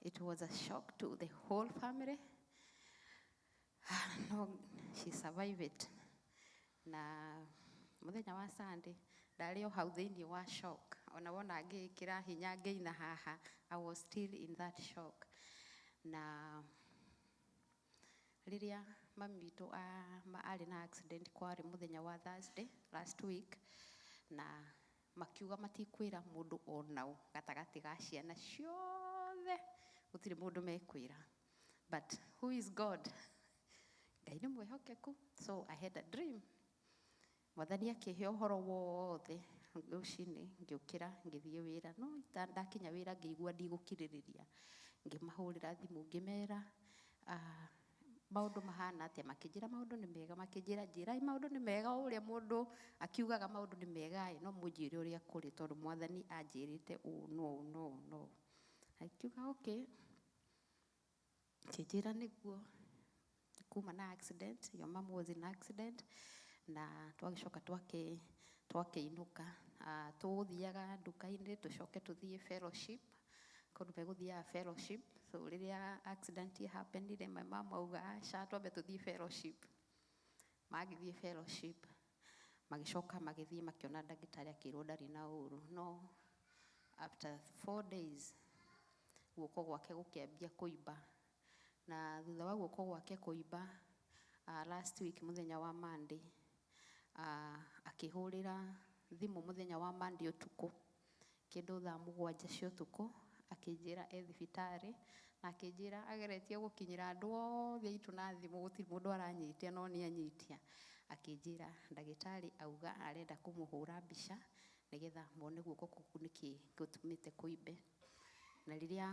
It was a shock to the whole family. No, she survived it. Na mũthenya wa Sunday ndarĩ o hau thĩinĩ wa shock, ona wona ngĩĩkĩra hinya ngĩina haha, I was still in that shock. Na rĩrĩa mami witũ arĩ na accident, kwarĩ mũthenya wa Thursday last week, na makiuga matikwĩra mũndũ onao gatagatĩ ga ciana ciothe, gũtirĩ mũndũ mekwĩra. But who is God? Ngai nĩ mwĩhokeku. So I had a dream. Mwathani akĩhe ũhoro wothe. Rũcinĩ ngĩũkĩra ngĩthiĩ wĩra, no ndakinya wĩra ngĩigua ndigũkirĩrĩria, ngĩmahũrĩra thimũ ngĩmera, maũndũ mahana atĩa, makĩnjĩra maũndũ nĩ mega, makĩnjĩra njĩrai maũndũ nĩ mega, o ũrĩa mũndũ akiugaga maũndũ nĩ mega ĩ, no mũnjĩre ũrĩa kũrĩ, tondũ Mwathani anjĩrĩte ũũ no ũũ no ũũ no ũũ. Akiuga okay, akĩnjĩra nĩguo kuma na accident, your mom was in accident, na twagĩcoka twakĩinũka. Tũgũthiaga nduka-inĩ, tũcoke tũthiĩ fellowship. Kũndũ megũthiaga fellowship. So rĩrĩa accident happened, my mom auga, "Aca, twambe tũthiĩ fellowship." Magĩthiĩ fellowship, magĩcoka magĩthiĩ makĩona ndagĩtarĩ, akĩrwo ndarĩ na ũru. No after 4 days guoko gwake gũkĩambia kũimba, na thutha wa guoko gwake kũimba, last week mũthenya wa Monday, akĩhũrĩra thimũ mũthenya wa Monday ũtukũ kĩndũ thaa 7 cia ũtukũ, akĩnjĩra e thibitarĩ, na akĩnjĩra ageretie gũkinyĩra andũ othe aitũ na thimũ, gũtirĩ mũndũ aranyitia, no nĩ anyitia. Akĩnjĩra ndagĩtarĩ auga arenda kũmũhũra mbica nĩgetha mone guoko kũu nĩkĩ gũtũmĩte kũimbe. Na rĩrĩa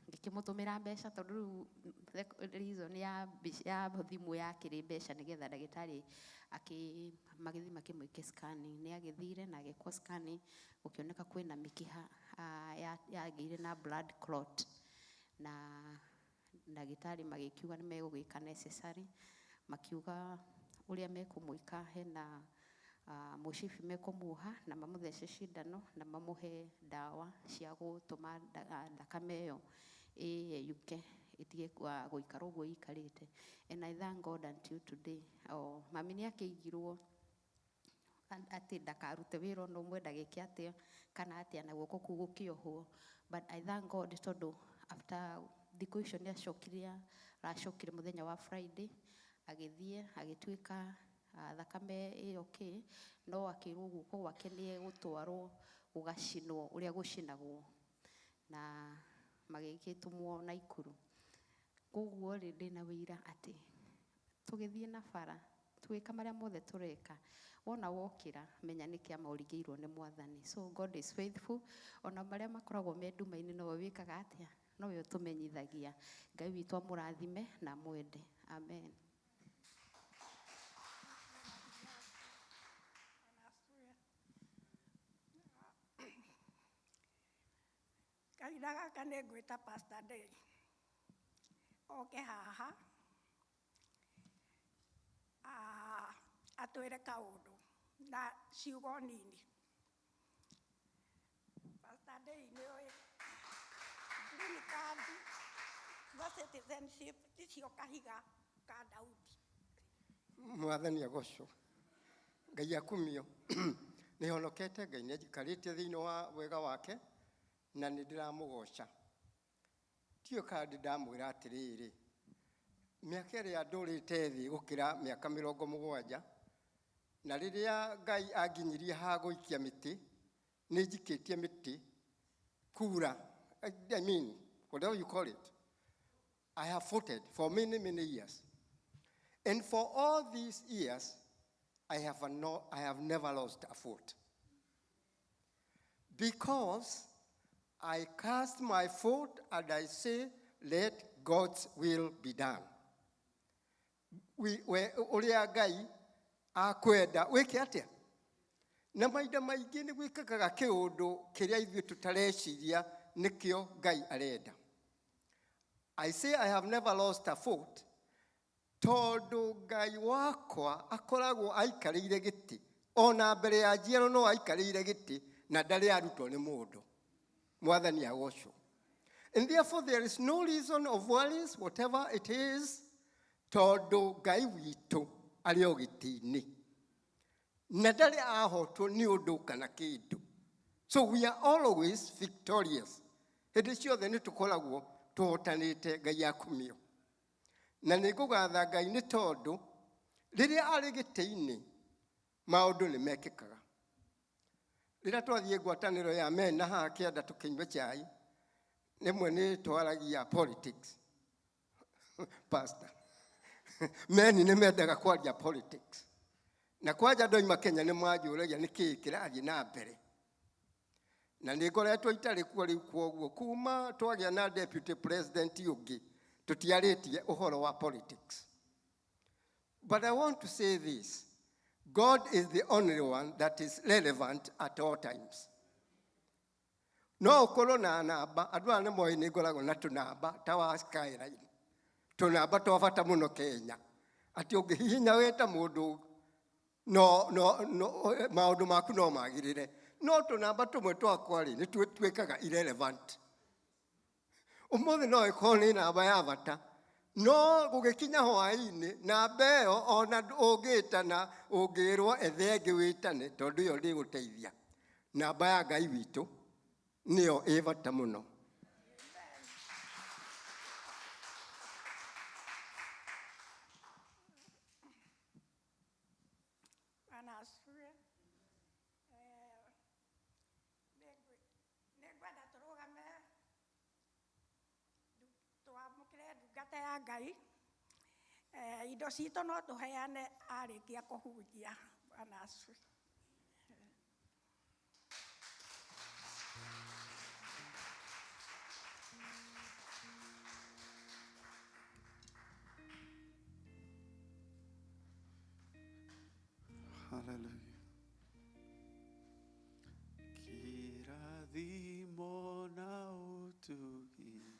ngĩkĩmũtũmĩra mbeca, tondũ rĩu reason ya ya thimũ yakĩrĩ mbeca, nĩgetha ndagĩtarĩ magĩthiĩ makĩmwĩke scanning. Nĩ agĩthire na agĩkwo scanning, gũkĩoneka kwĩna mĩkiha yagĩire na blood clot, na ndagĩtarĩ magĩkiuga nĩ megũgĩka necessary. Makiuga ũrĩa mekũmwĩka, hena mũcibi mekũmuoha na mamũthece cindano na mamũhe ndawa cia gũtũma thakame ĩyo ĩyeyũke, ĩtige gũikara ũguo ĩikarĩte. And I thank God until today, oh, mami nĩ akĩigirwo atĩ ndakarute wĩra ona ũmwe, ndageke atĩa kana atĩa, na guoko kũu gũkĩohwo. But I thank God, tondũ after thikũ icio nĩ acokire, aracokire mũthenya wa Friday, agĩthiĩ agĩtuĩka thakame ĩ okay, no akĩrwo guoko gwake nĩ egũtwarwo gũgacinwo ũrĩa gũcinagwo, na magĩgĩtũmwo Naikuru. Koguo rĩ, ndĩna wĩira atĩ tũgĩthiĩ na bara, tũgĩka marĩa mothe tũreka, wona wokĩra, menya nĩ kĩama ũringĩirwo nĩ Mwathani. So God is faithful. Ona marĩa makoragwo me nduma-inĩ, nowe wĩkaga atĩa, nowe ũtũmenyithagia. Ngai witũ amũrathime na amwende. Amen. Kahinda gaka nĩ ngwĩta Pastor Day oke haha atwĩre kaũndũ na ciugo nini. Pastor Day, nĩ ũĩ green card na citizenship icio, kahiga ka Daudi. Mwathani agocwo, Ngai akumio. Nĩ honokete, Ngai nĩ anjikarĩtie thĩinĩ wa wega wake na nĩ ndĩramũgoca. Tiũ kandi ndamwĩra atĩrĩrĩ, mĩaka ĩrĩa ndũrĩte thĩ gũkĩra mĩaka 70, na rĩrĩa Ngai anginyirie ha gũikia mĩtĩ, nĩ njikĩtie mĩtĩ kura, I mean, whatever you call it, I have voted for many, many years, and for all these years I have, no, I have never lost a vote because I cast my vote and I say, "Let God's will be done." Ũrĩa Ngai akwenda wĩke atĩa? Na mahinda maingĩ nĩ gwĩkĩkaga kĩũndũ kĩrĩa ithuĩ tũtareciria nĩkĩo Ngai arenda. I say I have never lost a vote tondũ Ngai wakwa akoragwo aikarĩire gĩtĩ ona mbere ya njiaro, no aikarĩire gĩtĩ na ndarĩ arutwo nĩ mũndũ. Mwathani agocwo. And therefore there is no reason of worries, whatever it is, tondũ Ngai witũ arĩ o gĩtĩ-inĩ na ndarĩ ahotwo nĩ ũndũ kana kĩndũ. So we are always victorious. Hĩndĩ ciothe nĩ tũkoragwo tũhotanĩte. Ngai akumio. Na nĩ ngũgatha Ngai nĩ tondũ rĩrĩa arĩ gĩtĩ-inĩ maũndũ nĩ mekĩkaga. Rĩrĩa twathiĩ ngwatanĩro ya mena haha kĩanda tũkĩnyua chai, rĩmwe nĩ twaragia politics. Pastor, meni nĩ mendaga kwaria politics, na kwanja ndoima Kenya nĩ manjũragia nĩ kĩĩ kĩrathiĩ na mbere, na nĩ ngoretwo itarĩ kuo rĩu. Kwoguo kuma twagĩa na deputy president ũngĩ, tũtiarĩtie ũhoro wa politics. But I want to say this: God is the only one that is relevant at all times. No ũkorwo na namba, andũ aya nĩ moĩ nĩ ngoragwo na tũnamba ta wa Skyline, tũnamba twa bata mũno Kenya, atĩ ũngĩhihinya wĩta mũndũ no maũndũ maku no magĩrĩre. No tũnamba tũmwe twakwa rĩ, nĩ tuĩkaga irrelevant. Ũmũthĩ no ĩkorwo nĩ namba ya bata, no gũgĩkinya hwaĩ-inĩ namba ĩyo ona ũngĩtana ũngĩrwo ethe ĩngĩ wĩtane, tondũ ĩyo ndĩgũteithia. Namba ya Ngai witũ nĩyo ĩ bata mũno. Bwana asifiwe. Nĩngwenda tũrũgame twamũkĩre ndungata ya Ngai. Indo citũ no tũheane arĩkia kũhunjia. Bwana asifiwe. Hallelujah. Kirathimo na utugi,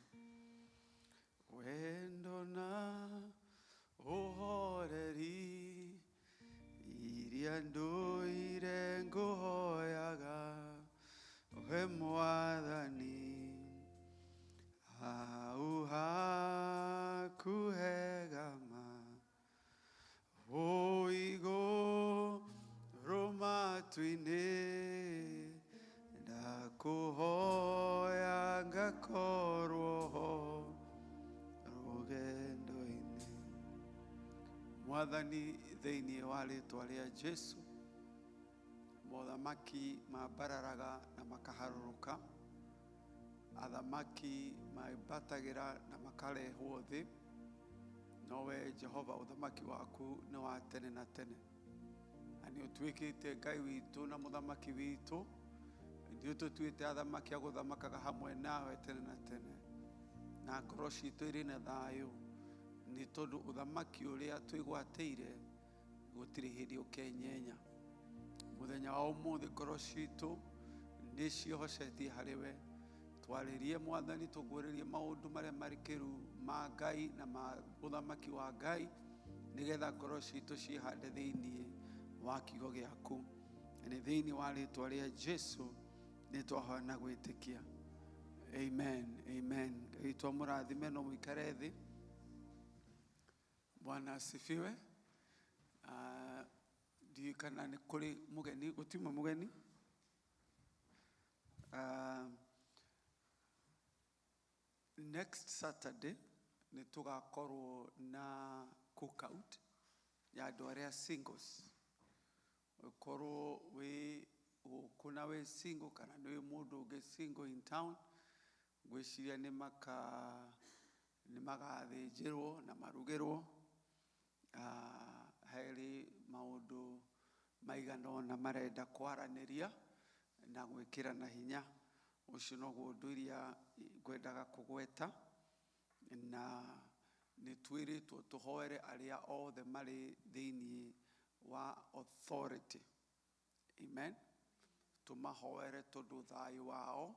wendo na uhoreri, iria nduire nguhoyaga, we Mwathani, hau hakuhegama, ũigũrũ matu-inĩ, ndakũhoya ngakorwo ho rũgendo-inĩ. Mwathani, thĩinĩ wa rĩtwa rĩa Jesu, mothamaki mambararaga na makaharũrũka, athamaki mambatagĩra na makarehwo thĩ, nowe Jehova ũthamaki waku nĩ wa tene na tene. Na nĩ ũtuĩkĩte Ngai witũ na mũthamaki witũ, ithuĩ tũtuĩte athamaki a gũthamakaga hamwe nawe tene na tene, na ngoro citũ irĩ na thayũ, nĩ tondũ ũthamaki ũrĩa twĩgwatĩire gũtirĩ hĩndĩ ũkenyenya. Mũthenya wa ũmũthĩ ngoro citũ nĩ ciĩhocetie harĩ we. Twarĩrie Mwathani, tũguũrĩrie maũndũ marĩa marikĩru ma Ngai na ma ũthamaki wa Ngai, nĩgetha ngoro citũ ciĩhande thĩinĩ wa kiugo gĩaku. Na nĩ thĩinĩ wa rĩtwa rĩa Jesu nĩ twahoya na gwĩtĩkia. Amen, amen. Ngai witũ amũrathime, no mũikare thĩ. Bwana asifiwe. Ndiũĩ kana nĩ kũrĩ mũgeni, gũtiuma mũgeni. Next Saturday nĩ tũgakorwo na cookout ya andũ arĩa singles. Ũkorwo wĩ gũkũ na wĩ single kana nĩ wĩ mũndũ ũngĩ single in town, ngwĩciria nĩ magathĩnjĩrwo na marugĩrwo. Harĩ maũndũ maigana ũna marenda kwaranĩria na gwĩkĩrana hinya. Ũcio noguo ũndũ iria ngwendaga kũgweta, na nĩ twĩrĩtwo tũhoere arĩa othe marĩ thĩinĩ wa authority. Amen. Tũmahoere tondũ thayũ wao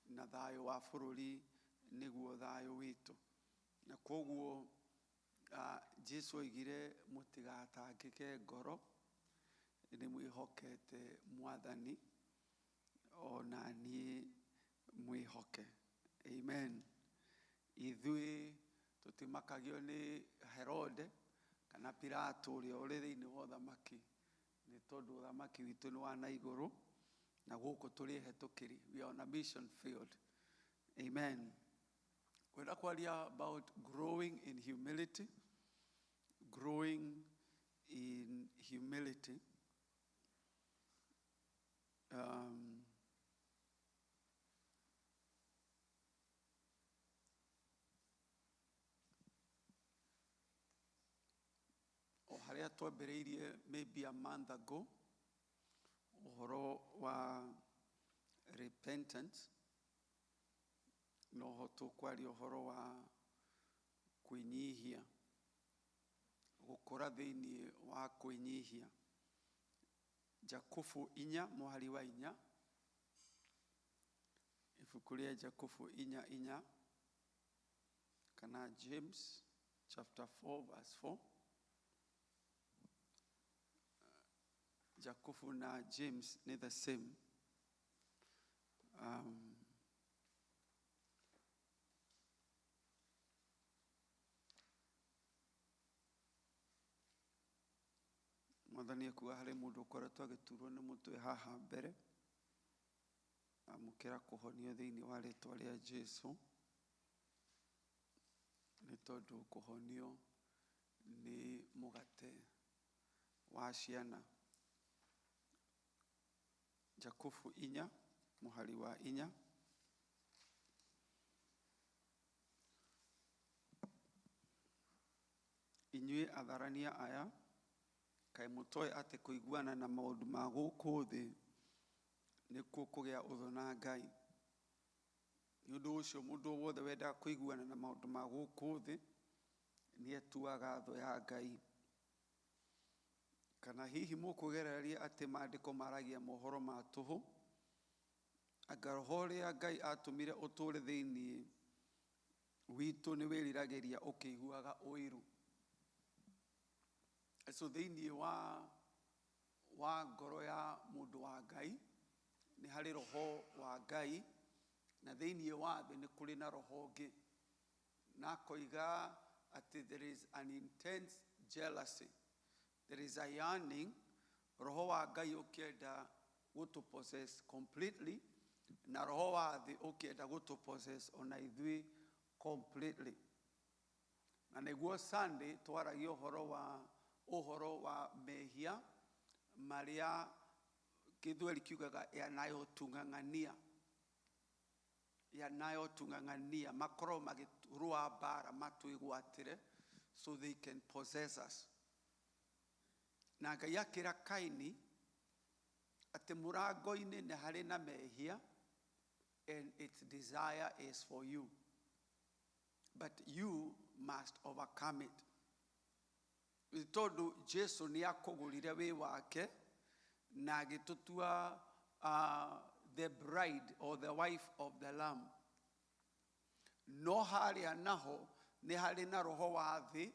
na thayũ wa bũrũri nĩguo thayũ witũ. Na koguo Jesu oigire mũtigatangĩke ngoro, nĩ mwĩhokete Mwathani, ona niĩ mwĩhoke. Amen. Ithuĩ tũtimakagio nĩ Herode kana Pilato ũrĩa ũrĩ thĩinĩ wa ũthamaki, nĩ tondũ ũthamaki witũ nĩ wa na igũrũ, na gũkũ tũrĩ hetũkĩri. We are on a mission field. Amen. Kwenda kwaria about growing in humility. Growing in humility. O harĩa twambĩrĩirie maybe a month ago, ũhoro wa repentance, noho tũkwaria ũhoro wa kwĩnyihia, gũkũra thĩinĩ wa kwĩnyihia. Jakubu inya mũhari wa inya, ibuku rĩa Jakubu inya inya, kana James chapter 4 verse 4. Jakubu na James ni the same. Mwathani ekuga harĩ mũndũ ũkoretwo agĩturwo nĩ mũtwe haha mbere. Amũkĩra kũhonio thĩinĩ wa rĩtwa rĩa Jesu. Nĩ tondũ kũhonio nĩ mũgate wa ciana. Jakubu inya mũhari wa inya. Inyuĩ atharania aya, kaĩ mũtoĩ atĩ kũiguana na maũndũ ma gũkũ thĩ nĩkuo kũgĩa ũthũ na Ngai? Nĩ ũndũ ũcio mũndũ o wothe wendaga kũiguana na maũndũ ma gũkũ thĩ nĩetuaga thũ ya Ngai. Kana hihi mũkũgereria atĩ maandĩko maragia mohoro ma tũhũ? Anga roho ũrĩa Ngai atũmire ũtũũre thĩinĩ witũ nĩ wĩriragĩria ũkĩiguaga ũiru? So thĩinĩ wa ngoro ya mũndũ wa Ngai nĩ harĩ roho wa Ngai, na thĩinĩ wa thĩ nĩ kũrĩ na roho ũngĩ. Na akoiga atĩ there is an intense jealousy, there is a yearning, roho wa Ngai ũkĩenda gũtũ possess completely, na roho wa thĩ ũkĩenda gũtũ possess ona ithuĩ completely. Na nĩguo Sunday twaragia ũhoro wa mehia marĩa Gĩthweri kiugaga yanayotung'ang'ania, yanayotung'ang'ania, makorwo magĩrũa mbara matwĩgwatĩre so they can possess us. Na Ngai akĩra Kaini atĩ mũrango-inĩ nĩ harĩ na mehia and its desire is for you, but you must overcome it. Tondũ Jesu nĩ akũgũrire wĩ wake na agĩtũtua the bride or the wife of the Lamb. No harĩa naho nĩ harĩ na roho wa thĩ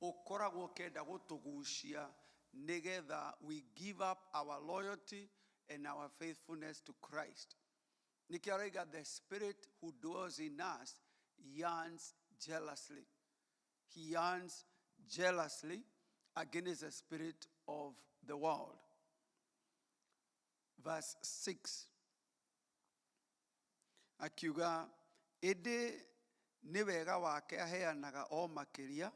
ũkoragwo ũkĩenda gũtũgucia nĩgetha we give up our loyalty and our faithfulness to Christ. Nĩkĩo aroiga the spirit who dwells in us yearns jealously. He yearns jealously against the spirit of the world. Verse 6 akiuga ĩndĩ nĩ wega wake aheanaga o makĩria,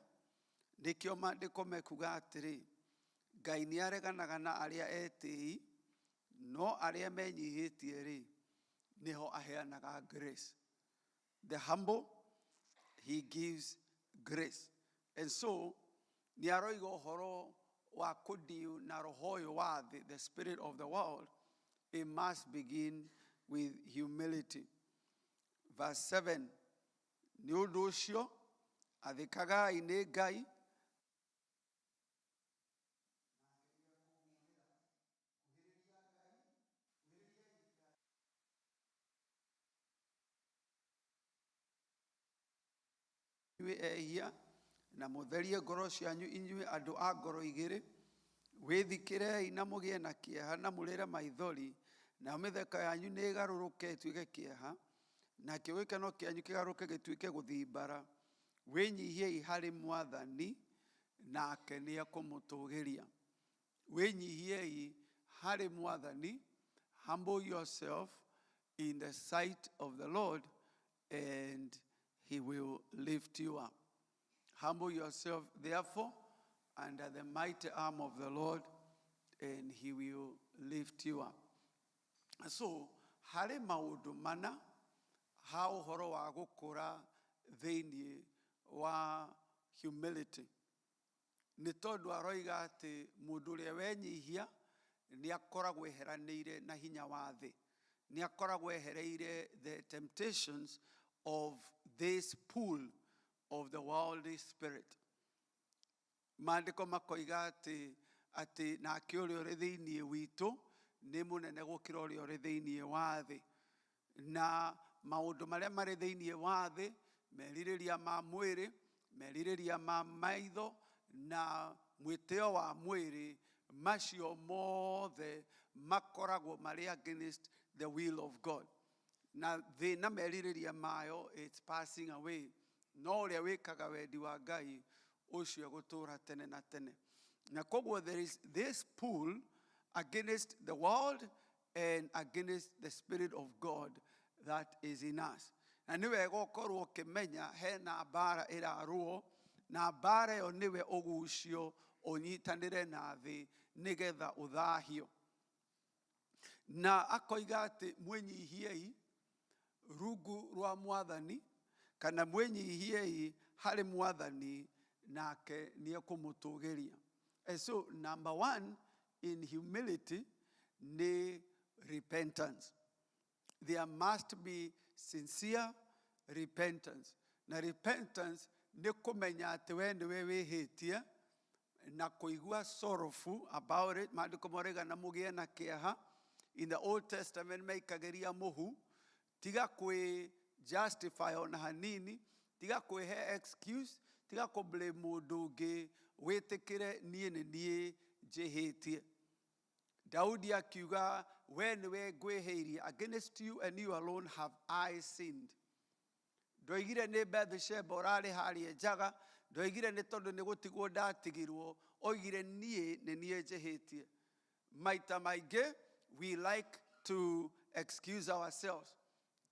nĩkĩo maandĩko mekuga atĩrĩ, Ngai nĩ areganaga na arĩa etĩi, no arĩa menyihĩtie rĩ, nĩho aheanaga grace. The humble he gives grace. And so nĩ aroiga ũhoro wa kũdeal na roho ũyũ wa thĩ, the spirit of the world, it must begin with humility. Verse 7, nĩ ũndũ ũcio athĩkagai nĩ Ngai, inyuĩ ehia, na mũtherie ngoro cianyu inyuĩ andũ a ngoro igĩrĩ. Wĩthikĩrei na mũgĩe na kĩeha na mũrĩre maithori, nayo mĩtheko yanyu nĩ ĩgarũrũke ĩtuĩke kĩeha, nakĩo gĩkeno kĩanyu kĩgarũrũke gĩtuĩke gũthimbara. Wĩnyihiei harĩ Mwathani, nake nĩ ekũmũtũgĩria. Wĩnyihiei harĩ Mwathani, humble yourself in the sight of the Lord and he will lift you up. Humble yourself therefore under the mighty arm of the Lord and he will lift you up. So harĩ maũndũ mana ha ũhoro wa gũkũra thĩinĩ wa humility. Nĩ tondũ aroiga atĩ mũndũ ũrĩa wenyihia nĩ akoragwo eheranĩire na hinya wa thĩ, nĩ akoragwo ehereire the temptations of this pull of the worldly spirit. Maandĩko makoiga atĩ nake ũrĩa ũrĩ thĩinĩ witũ nĩ mũnene gũkĩra ũrĩa ũrĩ thĩinĩ wa thĩ. Na maũndũ marĩa marĩ thĩinĩ wa thĩ, merirĩria ma mwĩrĩ, merirĩria ma maitho na mwĩtĩo wa mwĩrĩ, macio mothe makoragwo marĩ against the will of God. Na thĩ na merirĩria mayo, it's passing away, no ũrĩa wĩkaga wendi wa Ngai ũcio egũtũũra tene na tene. Na koguo there is this pull against the world and against the Spirit of God that is in us. Na nĩ wega ũkorwo ũkĩmenya hena mbara ĩrarũo, na mbara ĩyo nĩwe ũgucio ũnyitanĩre na thĩ nĩgetha ũthahio. Na akoiga atĩ mwĩnyihiei rungu rwa Mwathani, kana mwĩnyihiei harĩ Mwathani, nake nĩekũmũtũgĩria. And so number one in humility nĩ repentance. There must be sincere repentance. Na repentance nĩ kũmenya atĩ we nĩwe wĩhĩtie na kũigua sorrowful about it. Maandĩko marauga na mũgĩe na kĩeha. In the Old Testament maikagĩria mũhu. Tiga kwĩ justify ona hanini, tiga kwĩhe excuse, tiga kũ blame mũndũ ũngĩ, wĩtĩkĩre niĩ nĩ niĩ njĩhĩtie. Daudi akiuga, we nĩwe ngwĩhĩirie, against you and you alone have I sinned. Ndoigire nĩ Bathsheba ũrarĩ harĩa njaga, ndoigire nĩ tondũ nĩ gũtigwo ndatigirwo, oigire niĩ nĩ niĩ njĩhĩtie. Maita maingĩ we like to excuse ourselves.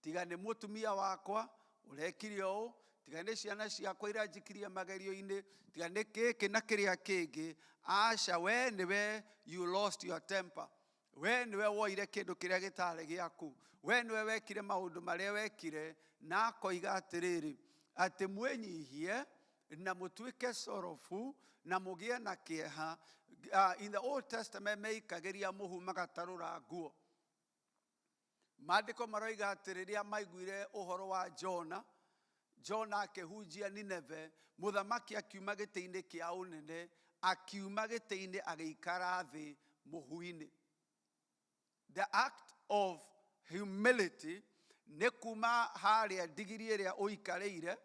Tiga nĩ mũtumia wakwa ũrekire ũũ, tiga nĩ ciana ciakwa iranjikirie magerio-inĩ, tiga nĩ gĩkĩ na kĩrĩa kĩngĩ. Aca, we nĩwe you lost your temper. We nĩwe woire kĩndũ kĩrĩa gĩtarĩ gĩaku. We nĩwe wekire maũndũ marĩa wekire, na akoiga atĩrĩrĩ, atĩ mwĩnyihie na mũtuĩke sorrowful na mũgĩe na kĩeha. In the Old Testament meikagĩria mũhu magatarũra nguo. Maandĩko maroiga atĩ rĩrĩa maiguire ũhoro wa Jona, Jona akĩhunjia Nineve, mũthamaki akiuma gĩtĩ-inĩ kĩa ũnene, akiuma gĩtĩ-inĩ agĩikara thĩ mũhu-inĩ. The act of humility nĩ kuma harĩa ndigiri ĩrĩa ũikarĩire,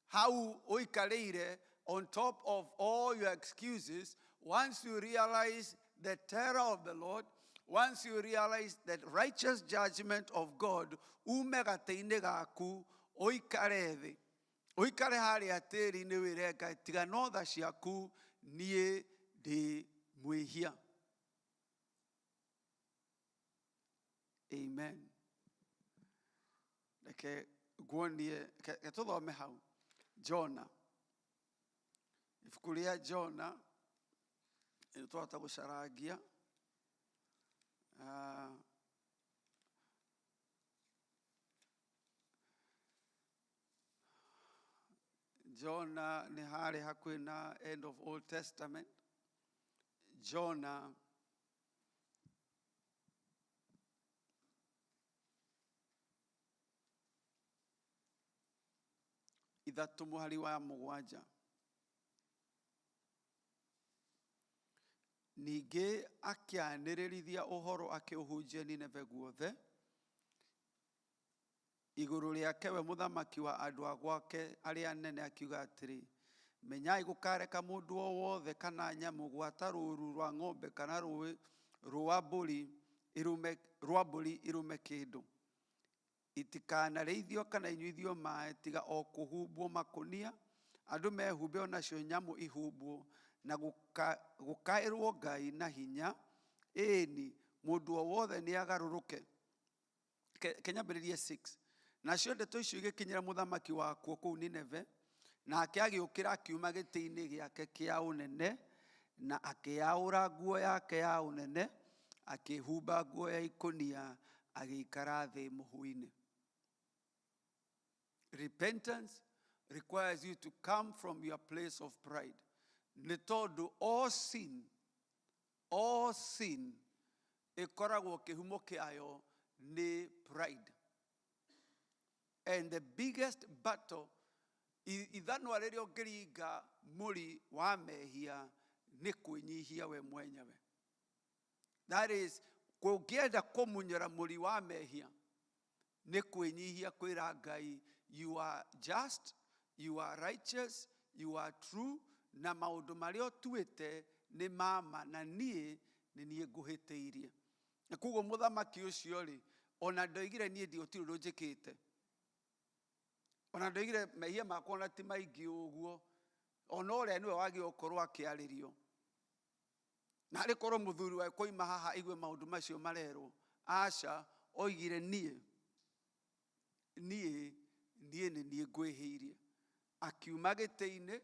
hau ũikarĩire on top of all your excuses. Once you realize the terror of the Lord, once you realize the righteous judgment of God, ume gatĩ-inĩ gaku ũikare thĩ, ũikare harĩa tĩri-inĩ wĩre Ngai, tiga no tha ciaku niĩ ndĩ mwĩhia. Amen. Reke nguonie, reke tũthome hau Jona, ibuku rĩa Jona, nĩ twahota gũcarangia. Jona nĩ harĩ hakuhĩ na end of Old Testament. Jona ithatũ mũhari wa mũgwanja. Ningĩ akĩanĩrĩrithia ũhoro akĩũhunjia Nineve guothe, igũrũ rĩake we mũthamaki wa andũ a gwake arĩa anene, akiuga atĩrĩ, menyai gũkareka mũndũ o wothe kana nyamũ gwata rũũru rwa ng'ombe kana rũĩ rwa mbũri irume, rwa mbũri irume kĩndũ. Itikanarĩithio kana inyuithio maĩ, tiga o kũhumbwo makũnia, andũ mehumbe onacio nyamũ ihumbwo, na gũkaĩrwo Ngai na hinya. Ĩni mũndũ o wothe nĩagarũrũke. Kenyambĩrĩrie 6. Nacio ndeto icio igĩkinyĩra mũthamaki wakuo kũu Nineve, nake agĩũkĩra akiuma gĩtĩ-inĩ gĩake kĩa ũnene, na akĩyaũra nguo yake ya ũnene, akĩhumba nguo ya ikũnia, agĩikara thĩ mũhu-inĩ. Repentance requires you to come from your place of pride. Nĩ tondũ all sin ĩkoragwo kĩhumo kĩayo nĩ pride. And the biggest battle, ithanwa rĩrĩa ũngĩringa mũri wa mehia nĩ kwĩnyihia we mwenyewe. That is, kũngĩenda kũmunyũra mũri wa mehia nĩ kwĩnyihia, kwĩra Ngai, you are just, you are righteous, you are true, na maũndũ marĩa ũtuĩte nĩ mama, na niĩ nĩ niĩ ngũhĩtĩirie. Na koguo mũthamaki ũcio rĩ, ona ndoigire niĩ gũtirĩ ũndũ njĩkĩte, ona ndoigire mehia makwa ona ti maingĩ ũguo, ona ũrĩa nĩwe wagĩrĩirwo gũkorwo akĩarĩrio. Na arĩ korwo mũthuri wa koima haha aigue maũndũ macio marerwo. Aca, oigire niĩ niĩ niĩ nĩ niĩ ngwĩhĩirie. Akiuma gĩtĩ-inĩ,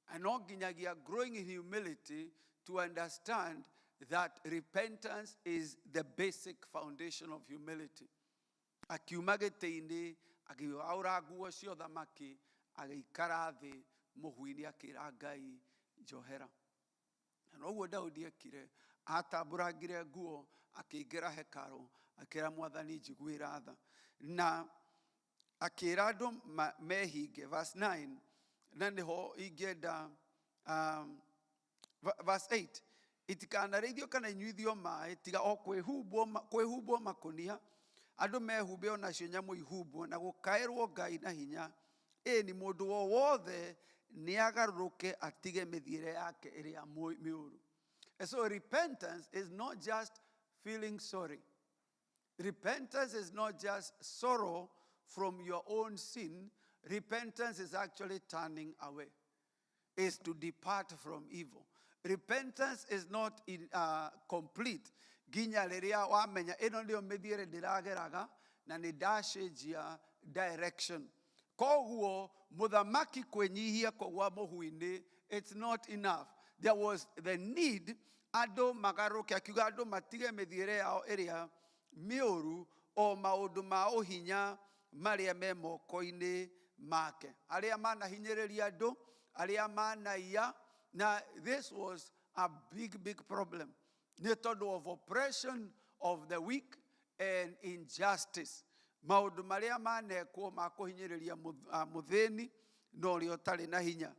na no nginyagia growing in humility to understand that repentance is the basic foundation of humility. Akiuma gĩtĩ-inĩ, akĩaũra nguo cia ũthamaki, agĩikara thĩ mũhu-inĩ, akĩra Ngai, njohera. Na noguo Daudi ekire, atambũrangire nguo, akĩingĩra hekarũ, akĩra Mwathani, njiguĩra tha. Na akĩra andũ mehinge. Verse 9, na nĩho ingĩenda, verse 8, itikanarĩithio kana inyuithio maĩ, tiga o kwĩhumbwo makũnia, andũ mehumbe onacio nyamũ ihumbwo, na gũkaĩrwo Ngai na hinya. Ĩni mũndũ o wothe nĩagarũrũke atige mĩthiĩre yake ĩrĩa mĩũru. And so repentance is not just feeling sorry. Repentance is not just sorrow from your own sin. Repentance is actually turning away. Is to depart from evil. Repentance is not in complete. Nginya rĩrĩa wamenya ĩno nĩyo mĩthiĩre ndĩrageraga na nĩ ndacenjia direction. Koguo mũthamaki kwĩnyihia kũgwa mũhu-inĩ, it's not enough. There was the need andũ magarũke, akiuga andũ matige mĩthiĩre yao ĩrĩa mĩũru, o maũndũ ma ũhinya marĩa me moko-inĩ make, arĩa manahinyĩrĩria andũ, arĩa manaiya. Na this was a big, big problem nĩ tondũ of oppression of the weak and injustice, maũndũ marĩa manekwo ma kũhinyĩrĩria mũthĩni na ũrĩa ũtarĩ na hinya.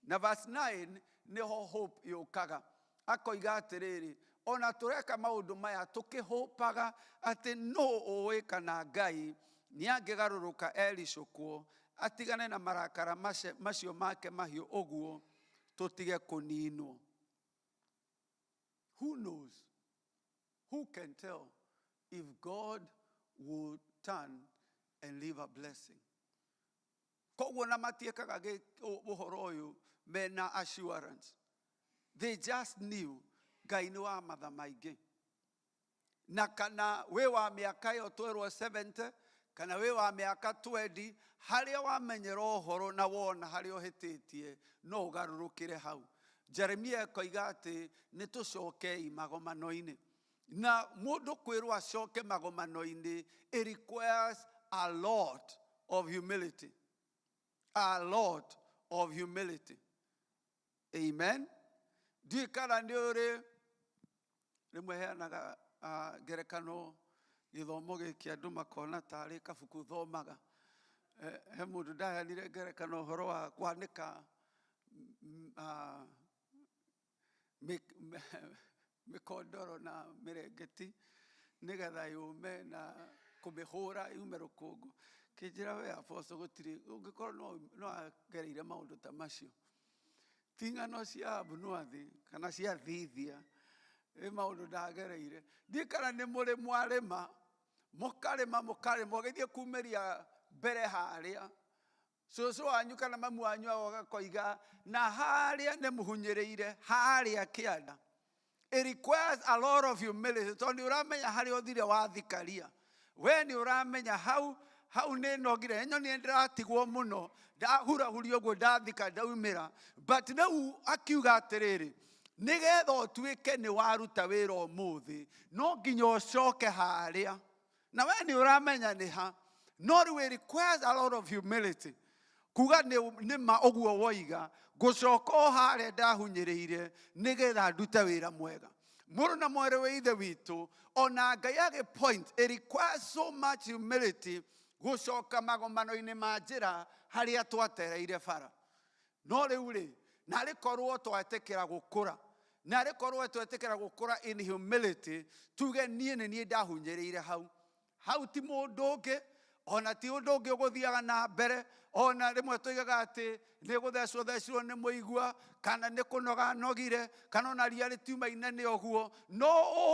Na verse 9 nĩho hope yũkaga, akoiga atĩrĩrĩ, ona tũreka maũndũ maya tũkĩhũpaga atĩ no ũĩ kana Ngai nĩ angĩgarũrũka ericũkwo, atigane na marakara macio make mahiũ, ũguo tũtige kũninwo. Who knows? Who can tell if God would turn and leave a blessing? Koguo na matiĩkaga ũhoro ũyũ mena assurance. They just knew Ngai nĩ wa matha maingĩ. Na kana wĩ wa mĩaka ĩyo twerwo 70, kana wĩ wa mĩaka 20, harĩa wamenyera ũhoro na wona harĩa ũhĩtĩtie, no ũgarũrũkĩre hau. Jeremia akoiga atĩ nĩ tũcokei magomano-inĩ. Na mũndũ kwĩrwo acoke magomano-inĩ, it requires a lot of humility. A lot of humility. Amen. Ndiũĩ kana nĩ ũrĩ rĩmwe heanaga ngerekano gĩthomo gĩkĩ, andũ makona tarĩ kabuku thomaga. He mũndũ ndaheanire ngerekano ũhoro wa kwanĩka mĩkondoro na mĩrengeti nĩgetha yũme na kũmĩhũra yume rũkũngũ. Kĩnjĩra, we Apostle, gũtirĩ ũngĩkorwo no agereire maũndũ ta macio, ti ng'ano cia Abunuathi kana cia thithia, ĩ maũndũ ndagereire. Ndiĩ kana nĩ mũrĩ mwarĩma, mũkarĩma, mũkarĩma, ũgĩthiĩ kumĩria mbere harĩa cũcũ wanyu kana mamu wanyu agakoiga na harĩa nĩ mũhunyĩrĩire harĩa kĩanda. It requires a lot of humility, tondũ nĩ ũramenya harĩa ũthire wathikaria, we nĩ ũramenya hau hau nĩ nogire, nyoni ndĩratigwo mũno, ndahurahuria ũguo, ndathika, ndaumĩra. But rĩu akiuga atĩrĩrĩ, nĩgetha ũtuĩke nĩ waruta wĩra ũmũthĩ, no nginya ũcoke harĩa na we nĩ ũramenya nĩ ha. No rĩu it requires a lot of humility kuga nĩ ma ũguo woiga, ngũcoka o harĩa ndahunyĩrĩire nĩgetha ndute wĩra mwega. Mũrũ na mwarĩ wa Ithe witũ, ona Ngai agĩ point, it requires so much humility gũcoka magomano-inĩ ma njĩra harĩa twatereire bara. No rĩu rĩ, narĩ korwo twetĩkĩra gũkũra, narĩ korwo twetĩkĩra gũkũra in humility, tuge niĩ nĩ niĩ ndahunyĩrĩire hau hau, ti mũndũ ũngĩ, ona ti ũndũ ũngĩ ũgũthiaga na mbere. Ona rĩmwe tũigaga atĩ nĩ gũthecwo thecirwo nĩ mũigua, kana nĩ kũnoga nogire, kana ona ria rĩtiuma inene ũguo. No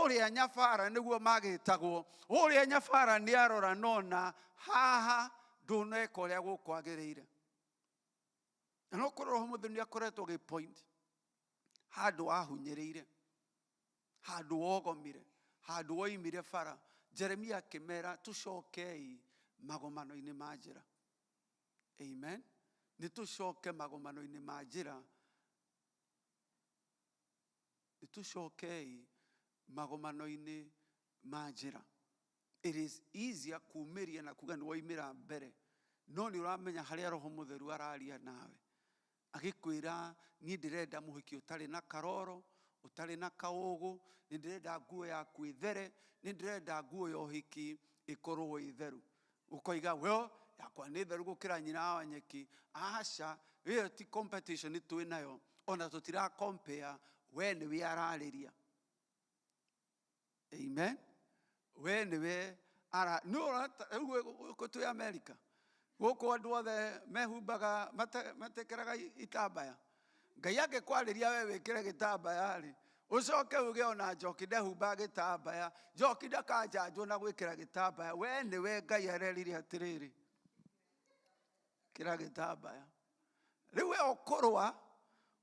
ũrĩa nyabara nĩguo magĩtagwo, ũrĩa nyabara nĩ arora nona haha ndũneka ũrĩa gũkwagĩrĩire. Na no kũrora Roho Mũtheru nĩ akoretwo agĩ point handũ wahunyĩrĩire. Handũ wogomire, handũ woimire bara. Jeremia akĩmera tũcokei magomano-inĩ ma njĩra. Amen. Nĩ tũcoke magomano-inĩ ma njĩra. Nĩ tũcokei magomano-inĩ ma njĩra. It is easier kumĩria na kuga nĩ woimĩra mbere, no nĩ ũramenya harĩa Roho Mũtheru araria nawe agĩkwĩra niĩ ndĩrenda mũhiki ũtarĩ na karoro, ũtarĩ na kaũgũ, nĩ ndĩrenda nguo yaku ĩthere, nĩ ndĩrenda nguo ya ũhiki ĩkorwo ĩ theru. Ũkoiga well, yakwa nĩ theru gũkĩra nyina wa nyeki. Aca, ĩyo ti competition twĩ nayo, ona tũtira compare, we nĩwe ararĩria. Amen. We nĩwe ara nĩ ũrata rĩu gũkũ twĩ America, gũkũ andũ othe mehumbaga matekĩraga itambaya. Ngai angĩkwarĩria we wĩkĩre gĩtambaya rĩ, ũcoke uge ona Njoki ndehumbaga gĩtambaya, Njoki ndakanjanjwo na gwĩkĩra gĩtambaya. We nĩwe Ngai arerire atĩrĩrĩ, kĩra gĩtambaya. Rĩu we ũkũrũa,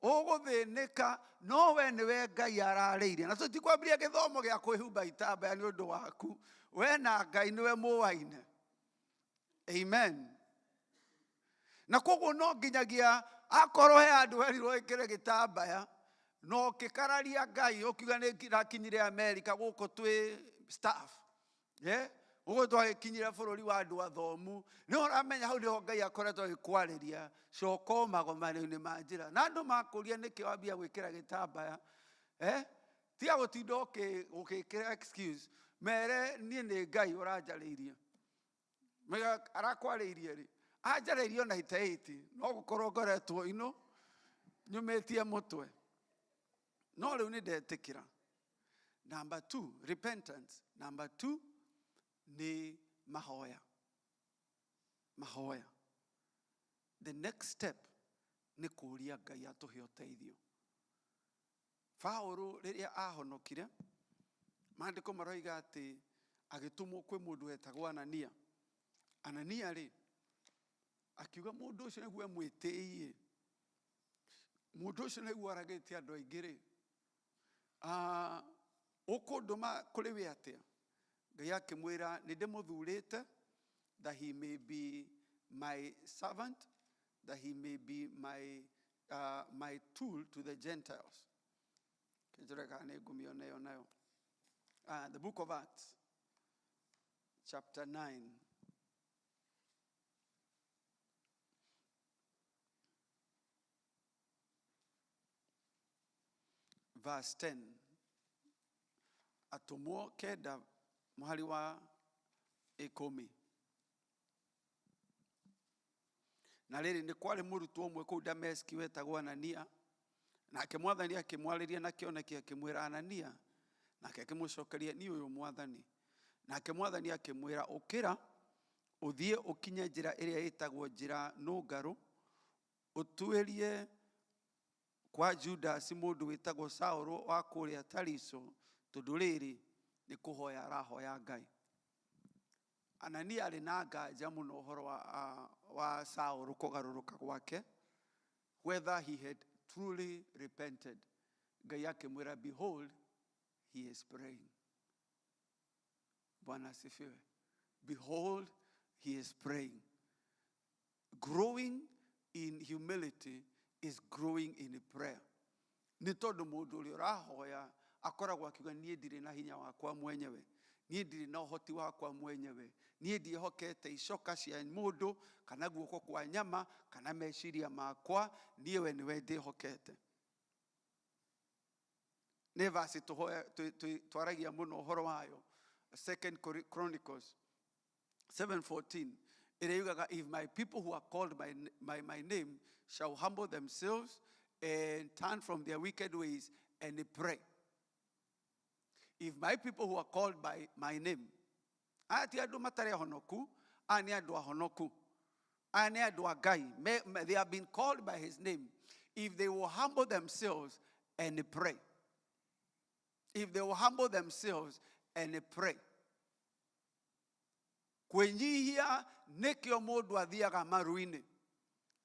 ũgũthĩnĩka, no we nĩwe Ngai ararĩirie. Na tũtikwambĩrĩria gĩthomo gĩa kwĩhumba itambaya nĩ ũndũ waku. We na Ngai nĩwe mũwaine. Amen. Na koguo no nginyagia akorwo he handũ werirwo ĩkĩre gĩtambaya, no ũkĩkararia Ngai ũkiuga nĩ ndĩrakinyire America gũkũ twĩ staff. Gũkũ twagĩkinyire bũrũri wa andũ athomu. Nĩ ũramenya hau nĩho Ngai akoretwo agĩkwarĩria, coka o magomano-inĩ ma njĩra. Na andũ makũria nĩkĩ wambia gwĩkĩra gĩtambaya. Tiga gũtinda ũgĩkĩra excuse, mere niĩ nĩ Ngai ũranjarĩirie. Mega arakwarĩirie rĩ, anjarĩirie ona 88, no gũkorwo ngoretwo ino nyũmĩtie mũtwe. No rĩu nĩ ndetĩkĩra. Number 2, repentance. Number 2 nĩ mahoya. Mahoya. The next step nĩ kũũria Ngai atũhe ũteithio. Paũlũ rĩrĩa ahonokire, maandĩko maroiga atĩ agĩtũmwo kwĩ mũndũ wetagwo Anania. Anania rĩ, akiuga mũndũ ũcio nĩguo emwĩtĩie, mũndũ ũcio nĩguo aragĩte andũ aingĩ rĩ, ũkũndũma kũrĩ we atĩa? Ngai akĩmwĩra nĩ ndĩmũthurĩte, that he may be my servant, that he may be my tool to the Gentiles. Kĩnjũre kana nĩ ngũmĩona ĩyo nayo. The book of Acts, chapter 9. Verse 10. Atũmwo kenda mũhari wa ikũmi. Na rĩrĩ, nĩ kwarĩ mũrutwo ũmwe kũu Dameski wetagwo Anania. Nake Mwathani akĩmwarĩria na kĩoneki akĩmwĩra, Anania. Nake akĩmũcokeria, niĩ ũyũ Mwathani. Nake Mwathani akĩmwĩra, ũkĩra, ũthiĩ ũkinye njĩra ĩrĩa ĩtagwo njĩra nũngarũ, ũtuĩrie kwa Judasi mũndũ wĩtagwo Saũlũ wa kũrĩa Tariso, tondũ rĩrĩ nĩ kũhoya arahoya Ngai. Anania arĩ na nganja mũno ũhoro wa Saũlũ kũgarũrũka gwake, whether he had truly repented. Ngai akĩmwĩra, behold, he is praying. Bwana asifiwe. Behold, he is praying. Growing in humility is growing in prayer. Nĩ tondũ mũndũ ũrĩa ũrahoya akoragwo akiuga niĩ ndirĩ na hinya wakwa mwenyewe, niĩ ndirĩ na ũhoti wakwa mwenyewe, niĩ ndiĩhokete icoka cia mũndũ kana guoko kwa nyama kana meciria makwa, niĩ we nĩwe ndĩhokete. Nĩ verse twaragia mũno ũhoro wayo, Second Chronicles 7:14, ĩrĩa yugaga, if my people who are called by my name shall humble themselves and turn from their wicked ways and pray. If my people who are called by my name, aya ti andũ matarĩ ahonoku, aya nĩ andũ ahonoku, aya nĩ andũ a Ngai, they have been called by his name. If they will humble themselves and pray. If they will humble themselves and pray. Kwĩnyihia nĩkĩo mũndũ athiaga maru-inĩ.